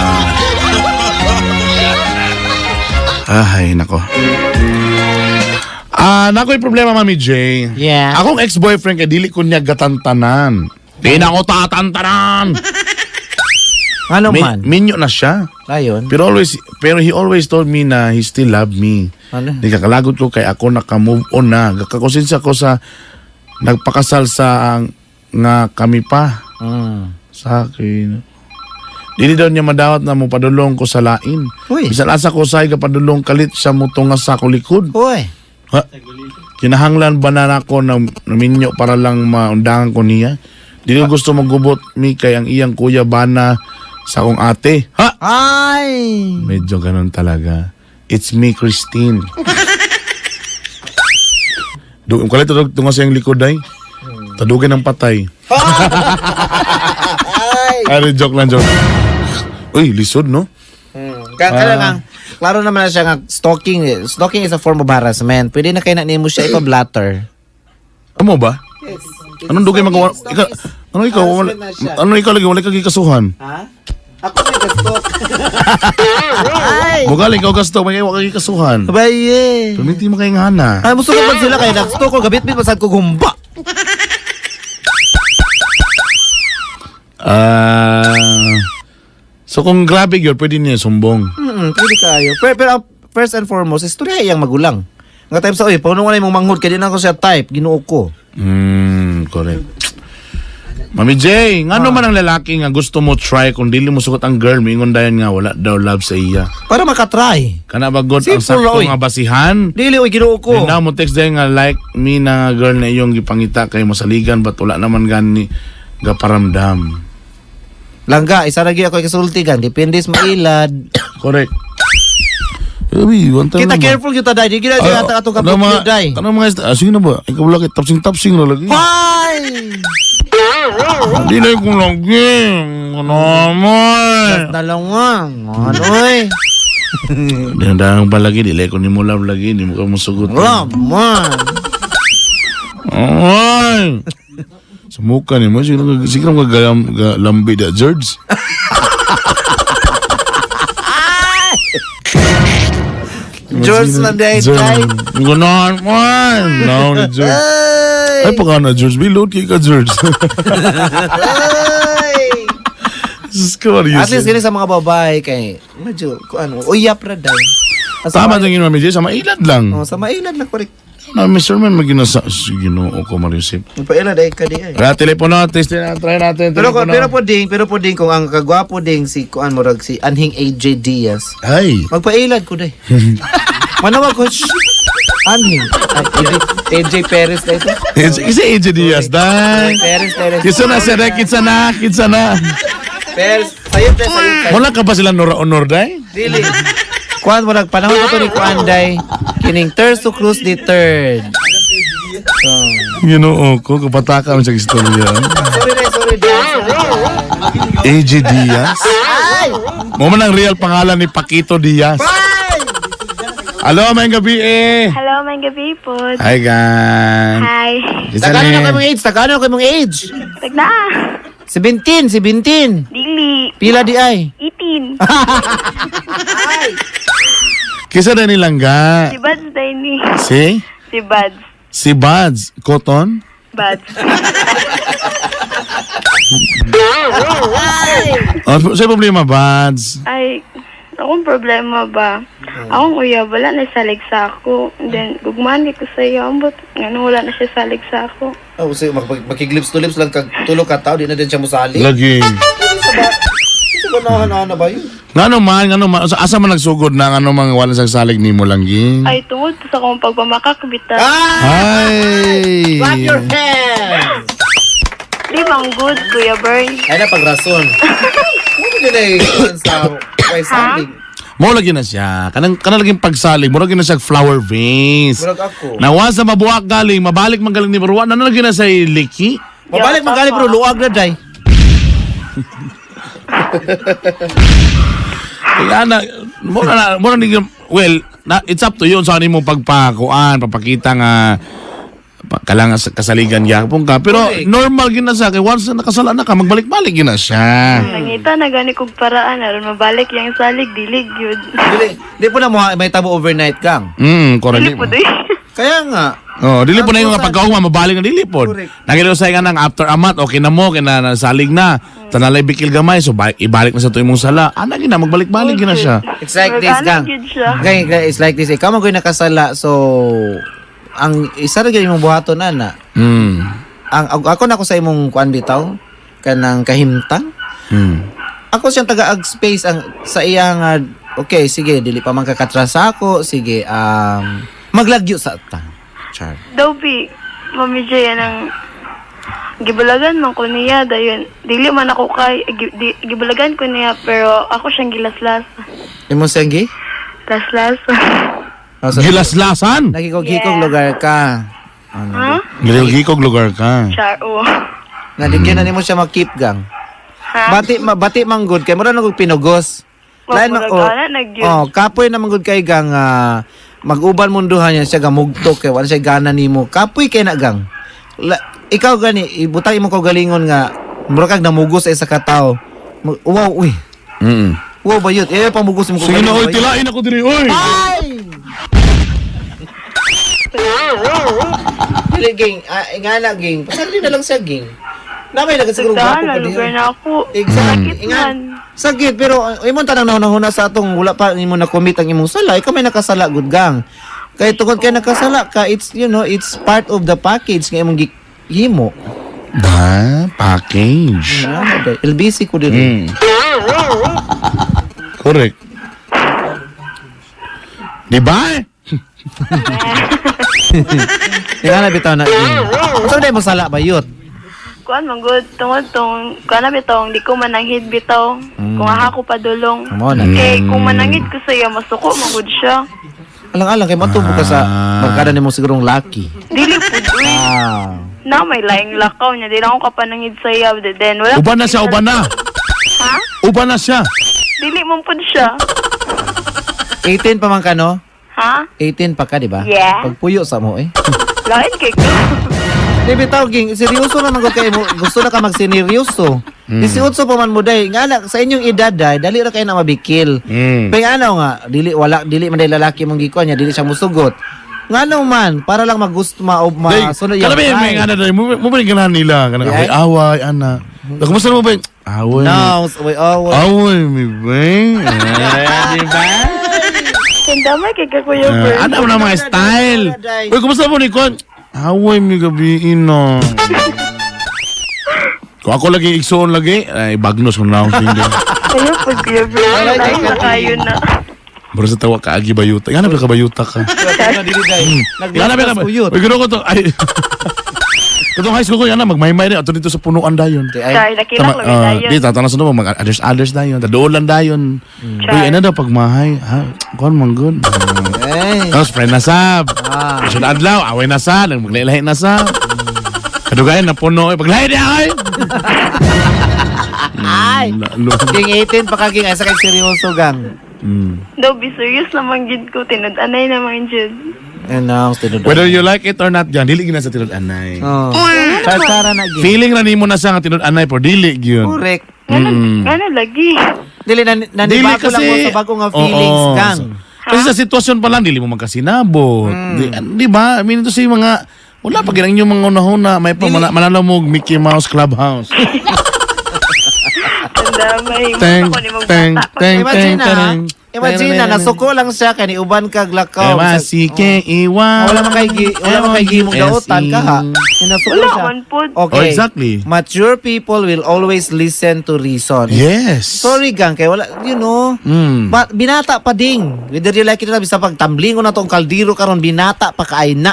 Ay, nako. Ah, nako yung problema, Mami J. Yeah. Akong ex-boyfriend kay dili ko niya gatantanan. Di na ako tatantanan. Ano man? Minyo na siya. Ayon. Pero he always told me na he still love me. Ano? Di kakalagot ko kay ako naka-move on na. Kakonsensya ko sa nagpakasal sa nga kami pa. Sa akin. Dili daw niya madawat na mo padulong ko sa lain. Uy. Bisan asa ko sa padulong kalit sa mutunga sa ako likod. Uy. Ha? Kinahanglan ba na ako na minyo para lang maundangan ko niya? Dili ko gusto magubot mi kay ang iyang kuya bana sa akong ate. Ha? Ay! Medyo ganun talaga. It's me, Christine. Kalit tunga sa iyang likod ay. Tadugin ang patay. Ay, joke lang, joke. Uy, lisod, no? Kaya nga, klaro naman na siya nga, stalking, eh. Stalking is a form of harassment. Pwede na kayo na nimo siya ipa-blatter. Amo ba? Yes. Anong dugay magawa? Ikaw, ano ikaw? Wala, Harassment na siya. ano ikaw lagi? Wala kang gikasuhan. Ha? Ako may gastok. Ay! Mugaling ikaw gasto, may wala kang gikasuhan. Baye! Perminti mo kayong hana. Ay, musugot man sila kay nag-stalk ko. Gabit-bit pasad ko gumba. Ah, so kung grabe yun, pwede niya sumbong. Pwede kayo. Pero first and foremost, istorya iyang magulang. Nga time sa, uy, pauno na imong manghod, kaya di na ako siya type, ginoo ko. Correct. Mami J, ngano man ang lalaki nga gusto mo try kung dili mo sugot ang girl, miingon dayon nga wala daw love sa iya. Para makatry. Kana ba god ang Simple, sakto oy. nga basihan? Dili, uy, ginoo ko. Then now mo text dayon nga like me na girl na iyong gipangita kay masaligan but wala naman gani gaparamdam. Langga, isa lagi ako ikasulti gan. Depende sa mailad. Correct. Uy, one time Kita naman. careful kita day. Di gina siya atong Ano kapit mga, day. ano mga, sige na ba? Ikaw lagi, tapsing-tapsing na lagi. Hoy! Hindi na yung lagi. Ano naman? Dalawang. Ano oy? Dinadang pa lagi, dili ko ni mo love lagi, di mo ka musugot. Love man. Ay! Sa mukha ni mo, siguro siguro ka lambi da, George. George man day day. Ganon, man. No, ni George. Ay, pagka na, George. Bilod kay ka, George. Diyos ko, what At least gini sa mga babae kay medyo kuan uyap ra day. Tama din yun, Mami J. Sa mailad lang. Oh, sa mailad lang correct. Na, Mr. Man, maginasa. Sige, no, ko, Mariusip. Pailad ay ka di ay. Kaya telepono, testing na, try natin. Pero telepono. pero po ding kung ang kagwapo ding si kuan murag si Anhing AJ Diaz. Ay. Magpailad ko day. Manawag ko. Shh. Anhing. Ay, AJ Perez na ito. Kasi AJ Diaz, day. Perez, Perez. Kinsa na, sir, kinsa na, kinsa na. Perez. Sayop day, sayop. sayop. Wala ka ba sila Nora Honor, day? Dili. Kuan murag panahon ko to ni Kuan day. Kining Terso Cruz the third. Ginoo ko, kapataka mo sa istorya. Sorry day, sorry day. AJ Diaz? Ay! Mo man ang real pangalan ni Paquito Diaz. Hello, may gabi eh. Hello, may gabi po. Hi, gan. Hi. Isa Tagano ni. na kay mong age, tagano kay mong age. Tagna. 17, 17. Dili. Pila di ay. 18. Kisa na nilangga. Si Buds day ni. Si? Si Buds. Si Buds. Cotton? Buds. Oh, sa problema, Buds? Ay, akong problema ba? Akong kuya, wala na salig sa ako. And then, gugmaan ko sa iyo. Ambot, ngano wala na siya salig sa ako. Oh, so makiglips to lips lang kag tulo ka tao di na din siya mosali. Lagi. Ganahan na ba yun? Ngano man, asa man nagsugod na ngano man wala sa salig nimo lang ging. Ay, tungod sa akong pagpamakak bitaw. Ay. Clap your hands! Di bang good, Kuya Bern? Ay na pagrason. Ano yun ay sa way salig? Mo lagi na siya. Kanang laging pagsalig, mo lagi na siya flower vase. Murag ako. Nawa sa mabuak galing, mabalik man galing ni Barwa, na lagi na sa liki. Mabalik man gali pero luag na day. Kaya na, mo na, well, na, it's up to you sa mo pagpakuan, papakita nga kalang kasaligan gyapon ka. Pero normal gid na siya kay once na nakasala na ka, magbalik-balik gid na siya. Nangita na gani kog paraan aron mabalik yang salig dilig yun. Dili, di po na mo may tabo overnight kang. Correct. Dili po doy. Kaya nga. Oh, dili po na yung pagkaugma mabalik na dili po. Correct. Nagilo sa nga nang after a month, okay na mo, kay na nasalig na. Tanalay bikil gamay, so balik, ibalik na sa tuyo mong sala. Ana gina magbalik-balik gina siya. It's like this, gang. Gang, gang, it's like this. Ikaw man ko'y nakasala, so ang isa ra gyud imong buhaton ana. Ang ako na ako sa imong kuan bitaw kanang kahimtang. Ako siyang taga-ag space ang sa iya nga okay sige dili pa man kakatrasa ako sige maglagyo sa ta. Char. Daw bi, Mami Jay, anang gibalagan man ko niya dayon dili man ako kay gibalagan ko niya pero ako siyang gilaslas. Imo siyang gi? Laslas. Oh, so- Gilaslasan. Nagikog-gikog lugar ka. Ano? Ha? Gilgikog lugar ka. Char, oo. Nadigyan na nimo siya makip gang. Ha? Bati ma, bati man gud kay mura na gud pinugos. Lain man oh, ana nagyud. oh, kapoy naman gud kay gang mag-uban munduhan niya siya gamugtok kay wala siya gana nimo. Kapoy kay na gang. La, ikaw gani ibutang imong kaugalingon nga mura kag namugos sa isa ka tawo. Wow, uy. Wow bayot. Eh pamugos imong Sige na, oy, kaugalingon. tilain ako diri, oy. Ay! Dili ging, nga na ging. Pasarili na lang siya ging. Namay na siguro Daan gwapo na pa lugar diha. na ako. Exactly. Sakit man. Sakit pero imong tanang nahuna sa atong wala pa imo na commit ang imong sala, ikaw may nakasala gud gang. Kay tungod kay nakasala ka, it's you know, it's part of the package nga imong gihimo. Ba, package. Ah, LBC ko diri. Correct. Di ba? Nga na bitaw na. Unsa day mo sala bayot? Kuan man gud tungod tong kuan na bitong di ko mananghid bitaw. Kung aha ko padulong. Amo na. Kay kung manangid ko sa iya masuko man gud siya. Alang-alang kay matubo ka sa barkada nimo sigurong lucky. Dili pud uy. Ah. Na may laing lakaw niya di lang ako kapanangid sa iya then wala. Uban na siya, uban na. Ha? Uban na siya. Dili man pud siya. 18 pa man ka no? Ha? 18 pa ka, di ba? Yeah. Pagpuyo sa mo eh. Lain kay ko. Di bitaw ging seryoso naman ko kay mo gusto na ka magsineryoso. 18 pa man mo day nga na, sa inyong edad day dali ra kay na mabikil. Pero ano nga dili wala dili man day lalaki mong gikuan niya dili siya musugot. Ngano man para lang magusto ma o Day, masunod kana ba yung may ana day, mo ba yung ganahan nila kana Di away ay? away ana. Kumusta mo ba? Away. No, away away. Away mi ba? Eh, di ba? Kandamay kay ka Kuya Bern. Ano na mga style? Uy, kumusta mo ni Kon? Away mi gabi ino. Kung ako lagi igsuon lagi, ay bagnos ko na akong hindi. Ayaw pud Kuya Bern. Lain na kayo na. Bro sa tawa ka agi bayuta. Nga na ba ka bayuta ka? Nga na ba ka? Uyot. Uy, gano'n ko to. Ay. Katong high school ko yan na, magmaymay rin. Ato dito sa punuan dayon. Char, nakilak Tama, lang dayon. Di, tatanas na mo, mag others, others dayon. Tadolan dayon. Uy, ano daw, pagmahay. Ha, kuhan man good. Ay. Tapos, friend na sab. Ah. Sunod adlaw, away na sa, maglahi na sa. Kadugayan na puno. Eh, paglahi niya ay! Ay. Ging 18 pa ka ging ay sa kay seryoso gang. Daw be serious naman gid ko tinud-anay naman jud. Ano, tinud. Whether you like it or not, yan, dili gina sa tinud-anay. Oh. Char-chara na ging. Feeling na nimo na siya nga tinud-anay, pero dili gyud. Correct. Ngano lagi? Dili na nanibago lang mo sa bago nga feelings Oo. gang. Kasi sa sitwasyon pa lang, dili mo magkasinabot. Di ba? I mean, ito sa mga, wala pa ginang inyong mga unahuna. May pa, manalo mo Mickey Mouse Clubhouse. Damay. Teng, teng, teng, Imagine teng, na, teng. Imagine na, nasuko lang siya kay niuban kag lakaw. M-I-C-K-E-Y. Wala man kay wala man kay gimong dautan ka ha. Nasuko Wala siya. man pod. Okay. Oh, exactly. Mature people will always listen to reason. Yes. Sorry gang kay wala. Ba, binata pa ding. Whether you like it or not, bisa pag tumbling ko na tong kaldero karon binata pa kaay na.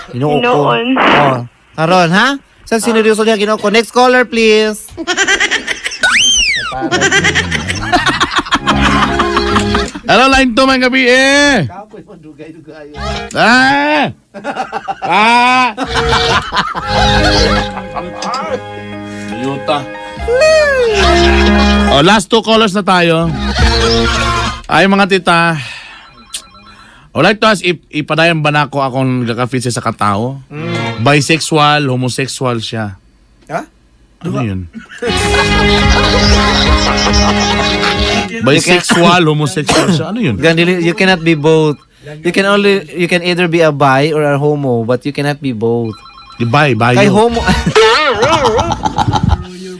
Ginoo ko. Hinoon. Oh, karon ha? Sa sineryoso niya Ginoo ko. Next caller please. Hello, line 2, may gabi eh. Ah! Ah! Yuta. Oh, last two callers na tayo. Ay, mga tita. I would like to ask if ipadayon ba nako akong nagka-fit siya sa katao? Bisexual, homosexual siya. Ha? Ano yun? Bisexual, homosexual siya. Ano yun? Gang, dili- you cannot be both. You can either be a bi or a homo, but you cannot be both. Di bi, bi. Kay homo.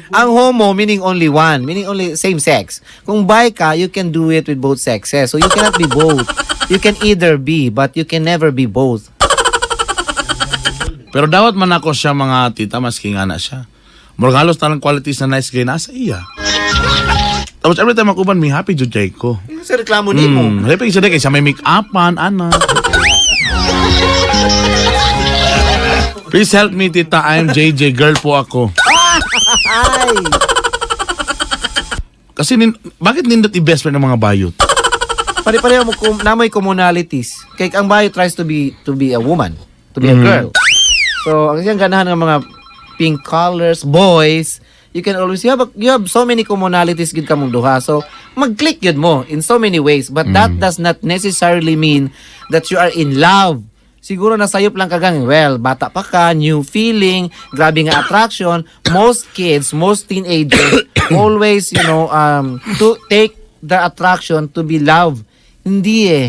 Ang homo meaning only one, meaning only same sex. Kung bi ka, you can do it with both sexes. So you cannot be both. You can either be, but you can never be both. Pero dawat man ako siya mga tita, maski nga na siya. Murag halos talang qualities na nice guy nasa iya. Tapos every time ako ban, may happy jud kay ko. Sa reklamo nimo. Happy siya kay siya may make-upan, ana. Please help me, tita. I'm JJ. Girl po ako. Ay. Kasi bakit nindot i-best friend ng mga bayot? Pare-pareho mo namoy commonalities. Kay ang bayo tries to be a woman, to be a girl. So ang siyang ganahan ng mga pink colors, boys, you can always you have so many commonalities gid kamong duha. So mag-click yun mo in so many ways, but that does not necessarily mean that you are in love. Siguro nasayop lang kagang, well, bata pa ka, new feeling, grabe nga attraction. Most kids, most teenagers, always, to take the attraction to be love. Hindi eh.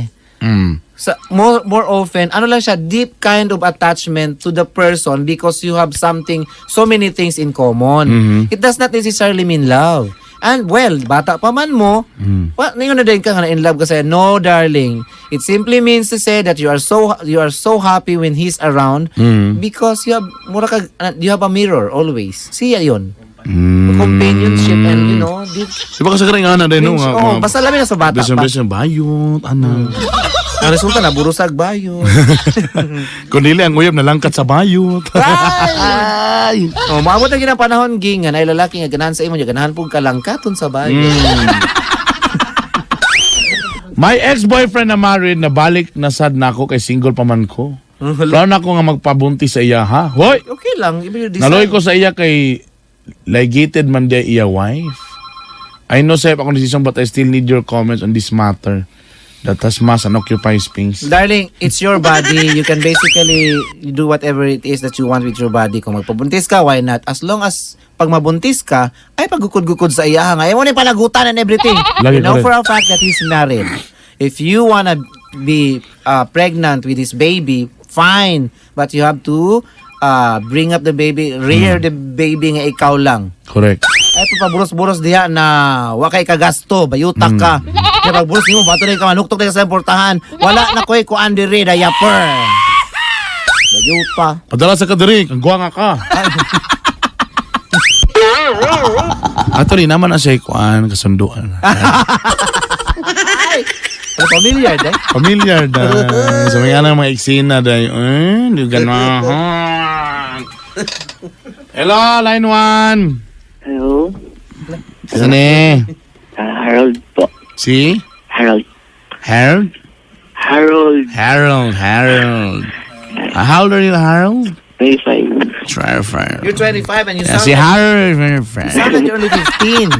Sa more often, ano lang siya, deep kind of attachment to the person because you have something, so many things in common. It does not necessarily mean love. And well, bata pa man mo, well, ningon na din ka nga na in love ka sa, no darling. It simply means to say that you are so happy when he's around because you have mura ka, you have a mirror always. Siya yun. Companionship and deep Di ba kasi karang ana din no? Nga, Oh, basta labi na sa bata Best friend, pa. best friend, bayot, ana. Ang resulta na burusag bayo. Kung dili ang uyab nalangkat sa bayot. Ay! Oh, maabot na ginang panahon ging nga nay lalaki nga ganahan sa imo niya ganahan pug kalangkaton sa bayo. My ex-boyfriend na married na balik na sad na ako kay single pa man ko. Plano na ako nga magpabuntis sa iya ha. Hoy! Okay lang, if you decide. Naloy ko sa iya kay ligated man diya iya wife. I know sa'yo akong decision but I still need your comments on this matter. That has mass and occupy space. Darling, it's your body. You can basically do whatever it is that you want with your body. Kung magpabuntis ka, why not? As long as pag mabuntis ka, ay paggukod-gukod sa iya nga. Ay mo ni palagutan and everything. Lagi You know correct. for a fact that he's married. If you wanna be pregnant with his baby, fine. But you have to bring up the baby, rear the baby nga ikaw lang. Correct. Ay, pagpaburos-buros diha na wa kay kagasto, bayuta ka. Kaya pagburos nimo, bato na ka manuktok na ka sa portahan. Wala na ko'y kuan diri, diaper. Bayuta. Padala sa kadiri, ang guwanga ka. Actually, naman na siya kuan, kasunduan. Ay, pero familiar, day. Familiar da. Sa mga nang mga eksena day. Eh, di ganahan. Hello, line one. Hello? Sino ni? Harold po. Si? Harold. Harold? Harold. Harold, Harold. How old are you, Harold? 25. Try fire. You're 25 and you Yeah, sound si like, Harold, you sound like you're only 15.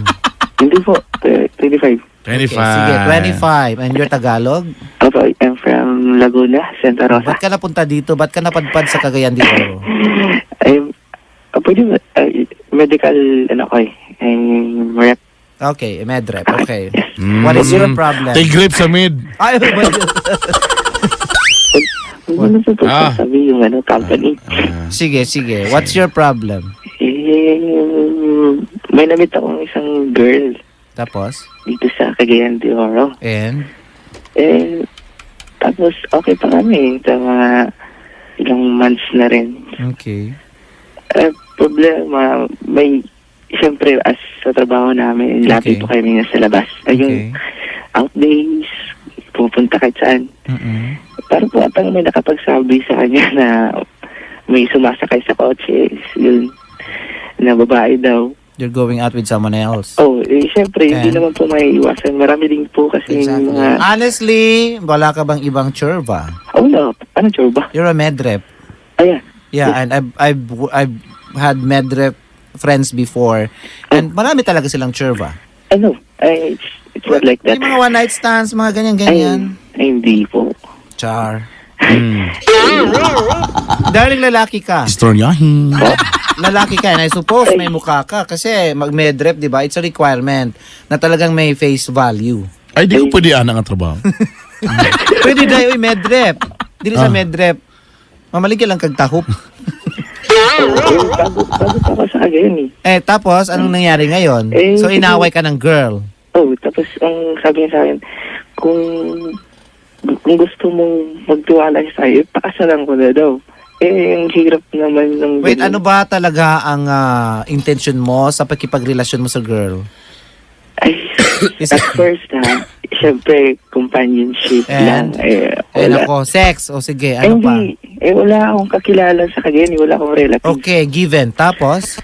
Hindi po. 25. 25. Okay, sige, 25. And you're Tagalog? Opo, I'm from Laguna, Santa Rosa. Ba't ka napunta dito? Ba't ka napadpad sa Cagayan de Oro? I'm, pwede ba, medical, ano ko eh, I'm rep. Okay, medrep. Okay. What is your problem? Take grip sa mid. Ay, ba- Ano po po sabi yung ano, company? Sige, sige. What's your problem? Eh, May na-meet akong isang girl Tapos? dito sa Cagayan de Oro. And? Eh, tapos okay pa kami sa mga ilang months na rin. Okay. Eh, problema, may, siyempre, as sa trabaho namin, lagi po kami nasa labas. Ay, yung out days, pupunta kahit saan. Parang po atang may nakapagsabi sa kanya na may sumasakay sa kotse, yun, na babae daw. You're going out with someone else. Oh, eh, siyempre, hindi And? naman po maiiwasan. Marami din po kasi yung mga. Honestly, wala ka bang ibang churba? Oh, no. Anong churba? You're a medrep. Oh, yeah. Yeah, and I've had medrep friends before. And marami talaga silang churba. Ano? Ay, it's not like that. May mga one night stands, mga ganyan-ganyan. Ay, hindi po. Char. Darling, lalaki ka. Istoryahin. Lalaki ka, and I suppose may mukha ka. Kasi mag-medrep, di ba? It's a requirement na talagang may face value. Ay, di ko pwede ana nga trabaho. Pwede dahil, uy, medrep. Dili sa Ah. medrep. Mamaligya lang kag tahop. Bago, bago pa ako sa Cagayan eh. Eh, tapos, anong nangyari ngayon? Eh, So, inaway ka ng girl. Oh, tapos ang sabi niya sa akin, kung gusto mong magtiwala siya sa'yo, pakasalan ko na daw. Eh, ang hirap naman ng Wait, ganun. ano ba talaga ang intention mo sa pakipagrelasyon mo sa girl? Ay, at first ha, syempre, companionship And? lang. Eh, Eh, wala. nako, sex. O sige, Eh, ano pa? hindi. Eh, wala akong kakilala sa Cagayan, eh, wala akong relative. Okay, given. Tapos?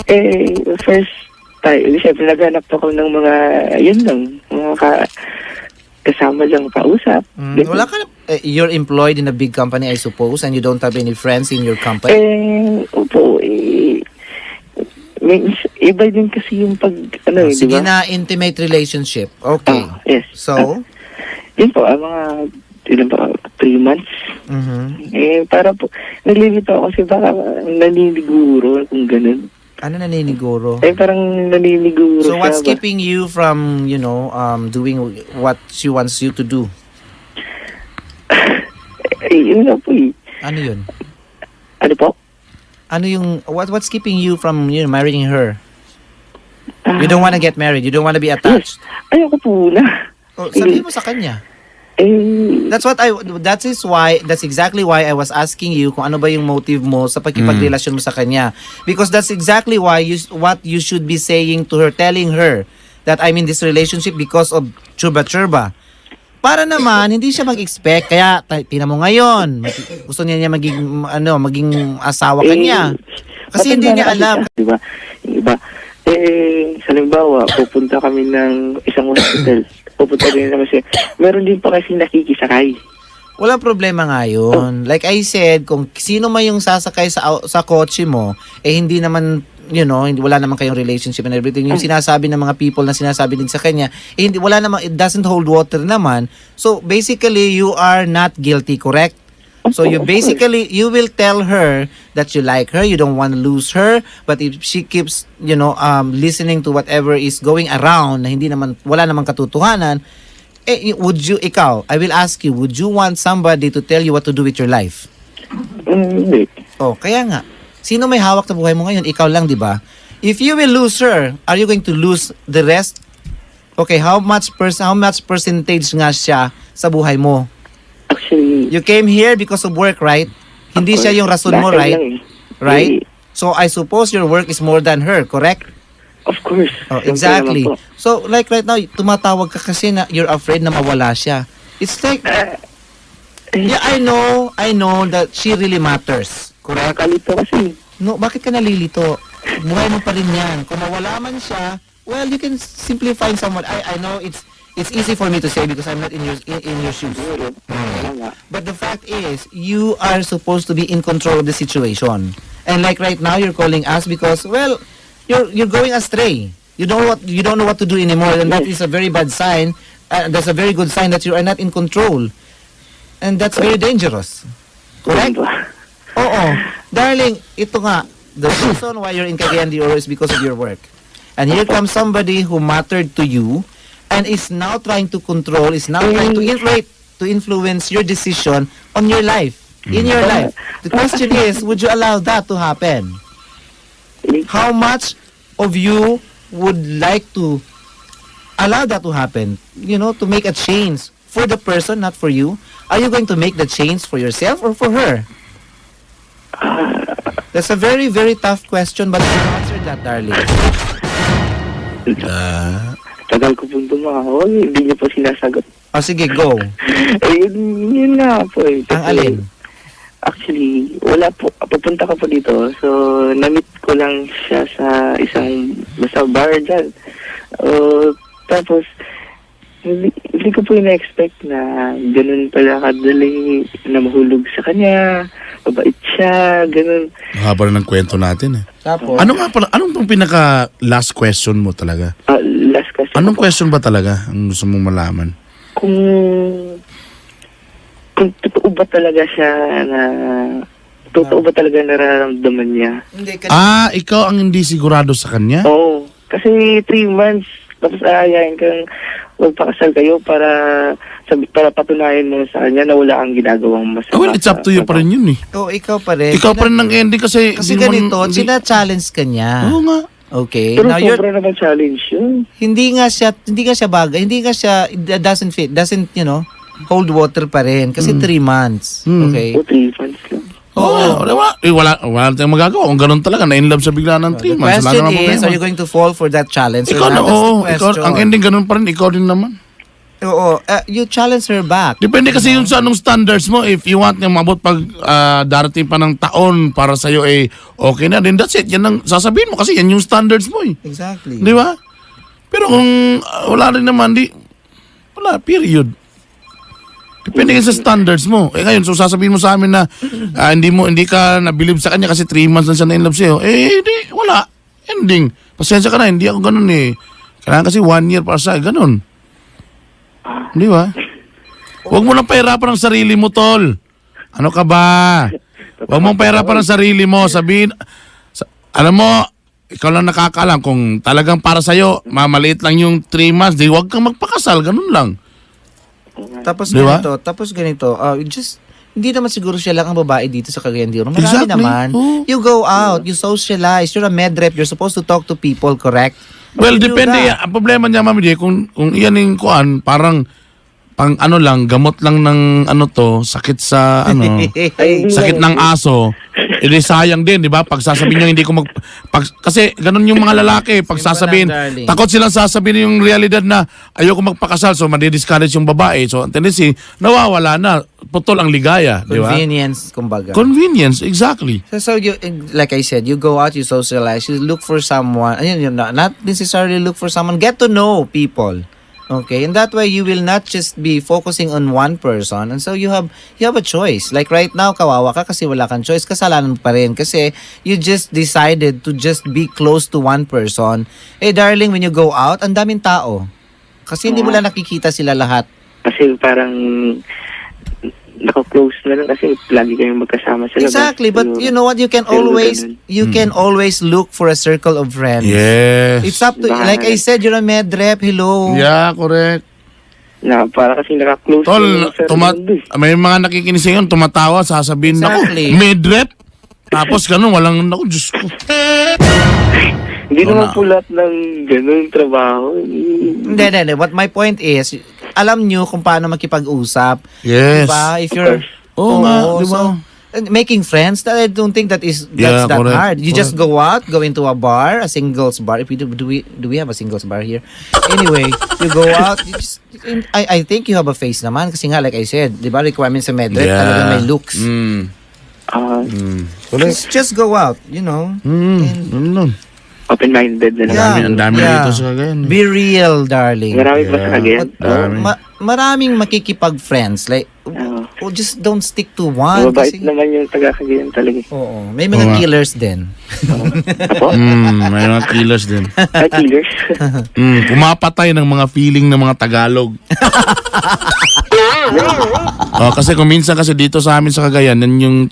Eh, first time, syempre naghanap ako ng mga, yun lang, mga kasama lang kausap. Wala ka na, eh, you're employed in a big company, I suppose, and you don't have any friends in your company? Eh, opo, eh, may, iba din kasi yung pag, ano eh, di Sige ba? na, intimate relationship. Okay. Yes. So? Yun po, ang mga, ilan pa, 3 months. Eh, para po, nalilito ako kasi baka naniniguro kung ganun. Ano naniniguro? Eh, parang naniniguro So what's siya ba? keeping you from, doing what she wants you to do? Eh, yun na po eh. Ano yun? Ano po? Ano yung, what's keeping you from, marrying her? You don't wanna get married. You don't wanna be attached. Ayoko po na. Oh, sabihin mo sa kanya. Eh, That's exactly why I was asking you kung ano ba yung motive mo sa pakipagrelasyon mo sa kanya. Because that's exactly why you what you should be saying to her, telling her that I'm in this relationship because of churba churba. Para naman hindi siya mag-expect, kaya tingnan mo ngayon, gusto niya niya maging ano, maging asawa ka Eh, niya. Kasi hindi matanda niya na kasi alam. siya, di ba? Yung iba. Eh, halimbawa, pupunta kami ng isang hospital. Pupunta din naman siya. Meron din pa kasi nakikisakay. Walang problema nga yun. Like I said, kung sino man yung sasakay sa kotse mo, eh hindi naman, hindi, wala naman kayong relationship and everything. Yung sinasabi ng mga people na sinasabi din sa kanya, eh, hindi, wala naman, it doesn't hold water naman. So, basically, you are not guilty, correct? So you Of course. basically, you will tell her that you like her, you don't want to lose her, but if she keeps, listening to whatever is going around na hindi naman, wala namang katotohanan, eh, would you, ikaw, I will ask you, would you want somebody to tell you what to do with your life? Hindi. Oh, kaya nga. Sino may hawak na buhay mo ngayon? Ikaw lang, di ba? If you will lose her, are you going to lose the rest? Okay, how much percentage nga siya sa buhay mo? Actually, you came here because of work, right? Hindi siya yung rason mo, Dahil right? lang eh. Right? Eh, So I suppose your work is more than her, correct? Of course. Oh, Siyempre exactly. naman po. So like right now, tumatawag ka kasi na you're afraid na mawala siya. It's like, yeah, I know that she really matters. Correct? Nakakalito kasi. No, bakit ka nalilito? Buhay mo pa rin yan. Kung mawala man siya, well, you can simply find someone. I know it's easy for me to say because I'm not in your shoes. But the fact is, you are supposed to be in control of the situation. And like right now, you're calling us because, well, you're going astray. You don't know what to do anymore, and that is a very bad sign. That's a very good sign that you are not in control, and that's very dangerous. Correct? Oo. Darling, ito nga, the reason why you're in Cagayan de Oro is because of your work. And here comes somebody who mattered to you and is now trying to control, is now trying to influence your decision on your life. In your life. The question is, would you allow that to happen? How much of you would like to allow that to happen? To make a change for the person, not for you. Are you going to make the change for yourself or for her? That's a very, very tough question, but you answer that, darling. Tagal ko pong tumawag, hindi niyo po sinasagot. O sige, go. Eh, yun nga po eh. Ang alin? Actually, wala po. Papunta ko po dito. So, na-meet ko lang siya sa isang basta bar dyan. Tapos, hindi ko po ina-expect na ganun pala kadali na mahulog sa kanya. Mabait siya, ganun. Ang haba na ng kwento natin eh. Tapos? Ano nga pala, anong pong pinaka last question mo talaga? Last question. Anong question ba talaga ang gusto mong malaman? Kung totoo ba talaga siya na totoo ba talaga nararamdaman niya? Ah, ikaw ang hindi sigurado sa kanya? Oo. Kasi 3 months, tapos aayain kang magpakasal kayo para patunayan mo sa kanya na wala kang ginagawang masama. Well, it's up to you pa rin yun eh. Oh, ikaw pa rin. Ikaw pa rin ang ending kasi Kasi hindi ganito, sina-challenge ka niya. Oo nga. Okay. Pero Now you're sobra naman challenge yun. Hindi nga siya bagay, hindi nga siya, it doesn't fit, doesn't, hold water pa rin kasi 3 months. Okay? O, 3 months lang. Oo, wala, wala, eh, wala, wala tayong magagawa. Kung ganun talaga, na-in love siya bigla ng 3 The months. Wala question namang is, problema. are you going to fall for that challenge or Ikaw na, not? That's the oo. Ikaw, question. ang ending ganun pa rin, ikaw din naman. Oo, you challenge her back. Depende kasi yun sa anong standards mo. If you want yung mabot pag darating pa ng taon para sa'yo eh okay na, then that's it. Yan ang sasabihin mo kasi yan yung standards mo eh. Exactly. Di ba? Pero kung wala rin naman, di, wala, period. Depende kasi sa standards mo. Eh ngayon, so sasabihin mo sa amin na hindi ka nabilib sa kanya kasi 3 months lang siya na in love sa'yo. Eh, di, wala. Ending. Pasensya ka na, hindi ako ganun eh. Kailangan kasi one year para sa ganun. Di ba? Huwag mo lang pahirapan ang sarili mo, tol. Ano ka ba? Huwag mong pahirapan ang sarili mo. Sabihin, alam mo, ikaw lang nakakaalam kung talagang para sa'yo, mamaliit lang yung 3 months, di huwag kang magpakasal, ganun lang. Tapos Di ba? ganito, just, hindi naman siguro siya lang ang babae dito sa Cagayan de Oro. Marami naman. You go out, you socialize, you're a med rep, you're supposed to talk to people, correct? Well, You do depende. that. Ang problema niya, Mami J, kung iyan yung kuan, parang pang ano lang, gamot lang ng ano to, sakit sa ano, sakit ng aso, edi sayang din, di ba? Pag sasabihin niya hindi ko mag pag, kasi ganun yung mga lalaki, pag sasabihin, darling. takot silang sasabihin yung realidad na ayoko magpakasal, so madi-discourage yung babae. So, ang tendency, nawawala na, putol ang ligaya, di ba? Convenience, kumbaga. Convenience, exactly. So you, like I said, you go out, you socialize, you look for someone, ayun, yun, not necessarily look for someone, get to know people. Okay, and that way you will not just be focusing on one person, and so you have a choice. Like right now, kawawa ka kasi wala kang choice, kasalanan pa rin kasi you just decided to just be close to one person. Eh darling, when you go out, ang daming tao. Kasi hindi mo lang nakikita sila lahat. Kasi parang naka-close na lang kasi lagi kayong magkasama sa labas. Exactly, but you know what? You can Pero always ganun. you can always look for a circle of friends. Yes. It's up to, like I said, you're a med rep. Hello. Yeah, correct. Na, para kasi naka-close Tol, na lang sa mundo eh. may mga nakikinig sa inyo, tumatawa, sasabihin, Exactly. naku, med-rep. Tapos ganun, walang, naku, Diyos ko. Hindi Oo naman na. po lahat ng ganun trabaho. Hindi, hindi, hindi. What my point is, alam nyo kung paano makipag-usap. Yes. Diba? If you're, Oo nga, di ba? So, and making friends, that I don't think that's that hard. You just go out, go into a bar, a singles bar. If we do, do we have a singles bar here? Anyway, you go out, you just, I think you have a face naman kasi nga, like I said, di ba, requirement sa med rep, talagang may looks. Just go out. Ano? Open-minded na lang. Ang dami dito sa Cagayan. Be real, darling. Marami pa sa Cagayan. Dami. Maraming makikipag-friends. Like, oh, just don't stick to one. Mabait Kasi, naman yung taga Cagayan talaga. Oo. May mga Oo nga. killers din. May mga killers din. Ay, killers? Pumapatay ng mga feeling ng mga Tagalog. Oh, kasi kung minsan kasi dito sa amin sa Cagayan, yun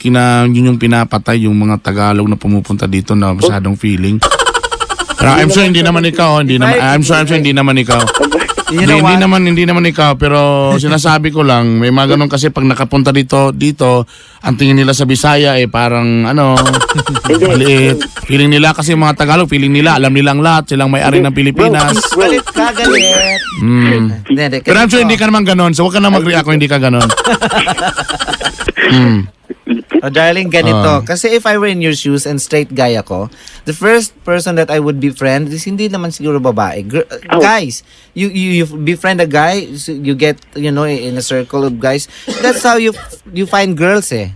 yung pinapatay yung mga Tagalog na pumupunta dito na masyadong feeling. Pero I'm sure hindi naman ikaw, hindi naman I'm sure hindi naman ikaw. You Hindi, know hindi what? naman hindi naman ikaw, pero sinasabi ko lang may mga ganun kasi pag nakapunta dito dito ang tingin nila sa Bisaya eh parang ano, maliit. Feeling nila kasi mga Tagalog, feeling nila, alam nilang lahat, silang may-ari ng Pilipinas. Galit ka, galit. Hindi, Pero I'm sure hindi ka naman ganon, so huwag ka na mag-react kung hindi ka ganon. Oh, darling, ganito. Ah. Kasi if I were in your shoes and straight guy ako, the first person that I would befriend is hindi naman siguro babae. Guys, you befriend a guy, so you get, in a circle of guys. That's how you find girls eh.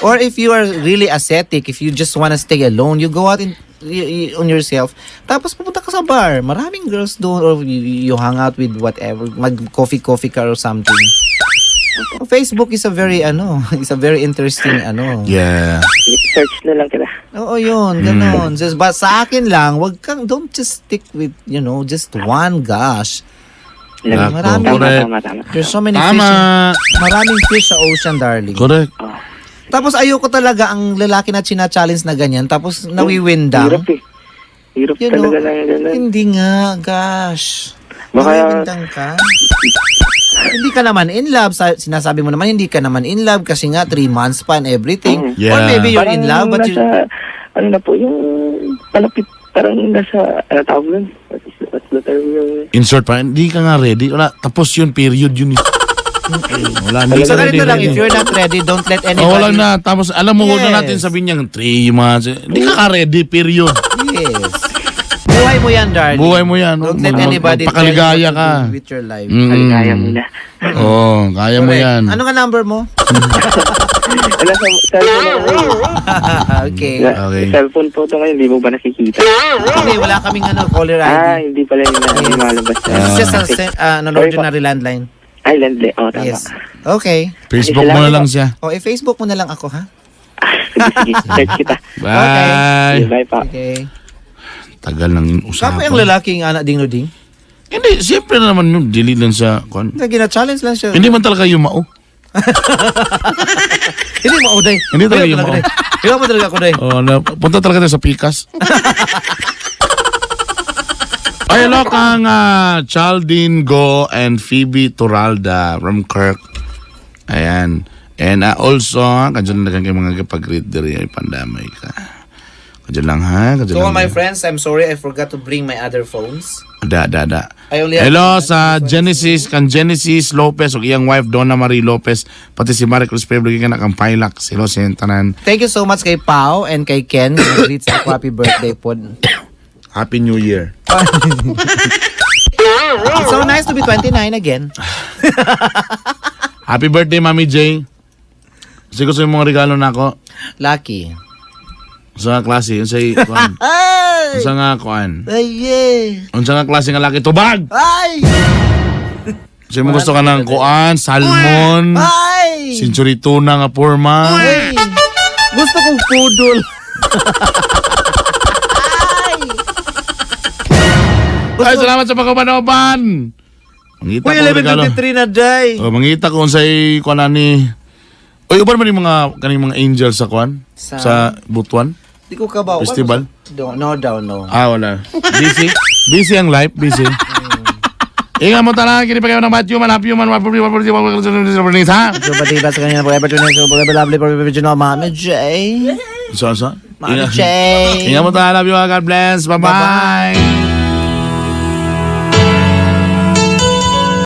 Or if you are really ascetic, if you just wanna stay alone, you go out in on yourself. Tapos pupunta ka sa bar. Maraming girls doon or you hang out with whatever, mag coffee coffee ka or something. Facebook is a very ano, is a very interesting ano. Search na lang kita. Oo, yun, ganon. Just, but sa akin lang, wag kang, don't just stick with, just one, gosh. Nako, Marami. correct. Tama, tama. There's so many Tama. fish. Maraming fish sa ocean, darling. Correct. Tapos ayoko talaga ang lalaki na china-challenge na ganyan, tapos nawiwindang. Hirap eh. Hirap talaga lang ganun. Hindi nga, gosh. Nawiwindang ka. Hindi ka naman in love. Sinasabi mo naman, hindi ka naman in love kasi nga 3 months pa and everything. Yeah. Or maybe you're in Parang love but you... nasa, ano na po, yung palapit, parang nasa, ano tawag nun? What's the term yung... Insert pa, hindi ka nga ready. Wala, tapos yun, period yun eh. Wala, hindi So ka ready. ganito lang, ready. if you're not ready, don't let anybody... Oh, wala na. Tapos, alam mo, huwag na natin sabihin niyang 3 months. Hindi ka ka ready, period. Yes. Buhay mo yan, darling. Buhay mo yan. Don't let anybody tell you Magpakaligaya what to ka. do with your life. Kaligaya mo na. Oo, kaya mo Correct. yan. Ano nga number mo? Ano, sa cellphone ako eh. Okay. Okay. Cellphone po ito ngayon, hindi mo ba nakikita? Hindi, wala kaming ano, caller ID. Ah, hindi pala yun na hindi malabas na. It's just a, an Sorry po. ordinary landline. Ay, landline. Oh, tama. Yes. Okay. Facebook mo na lang siya. O, i-Facebook mo na lang ako, ha? Sige, sige. Search kita. Bye. Sige, bye pa. Okay. Tagal ng usapan. Kapoy ang lalaking anak ding ding. Hindi, siyempre na naman yun. Dili lang sa... Kwan. Hindi, gina-challenge lang siya. Hindi man talaga yung mao. Hindi mo, Uday. Hindi talaga yung mao. Hindi mo talaga ako, Day. Oh, na, punta talaga tayo sa Pikas. Ay, hello kang Chaldine Go and Phoebe Turalda from Kirk. Ayan. And also, kadyan na kang mga kapag-greet diri ay pandamay ka. Kadyan lang ha, kadyan To all lang. my friends, I'm sorry I forgot to bring my other phones. Da, da, da. I only have Hello sa Genesis, kan Genesis Lopez ug iyang wife Donna Marie Lopez, pati si Marie Cruz Pueblo gikan na kang Pilak. Hello sa inyong tanan. Thank you so much kay Pau and kay Ken. Nag-greet sa ako happy birthday po. Happy New Year. It's so nice to be 29 again. Happy birthday, Mami J. Kasi gusto yung mga regalo na ako. Lucky. Sa nga klase, unsay kuan. Ay! Unsa nga kuan. Ay, yeah. Unsa nga klase nga laki tubag. Ay! Kasi mo gusto ka ng kuan, salmon, Ay! century tuna nga porma. Ay! Gusto kong pudol. Ay, salamat sa pagkabanoban. Mangita Uy, ko regalo. 11:23 na, day. Oh, mangita ko unsay kuan ani. Oy, uban man yung mga kaning mga angel sa kuan? Sa Butuan? Di ko kabaw. Festival? No, no daw, no. Ah, wala. Busy? Busy ang life, busy. Ingat mo tanan, kini pa kayo ng Matthew, man, happy man, ha? So, pati ba sa kanina, forever tuning, so forever lovely, forever original, Mami J. So, so? Mami J. Ingat mo tanan, love you, God bless. Bye-bye.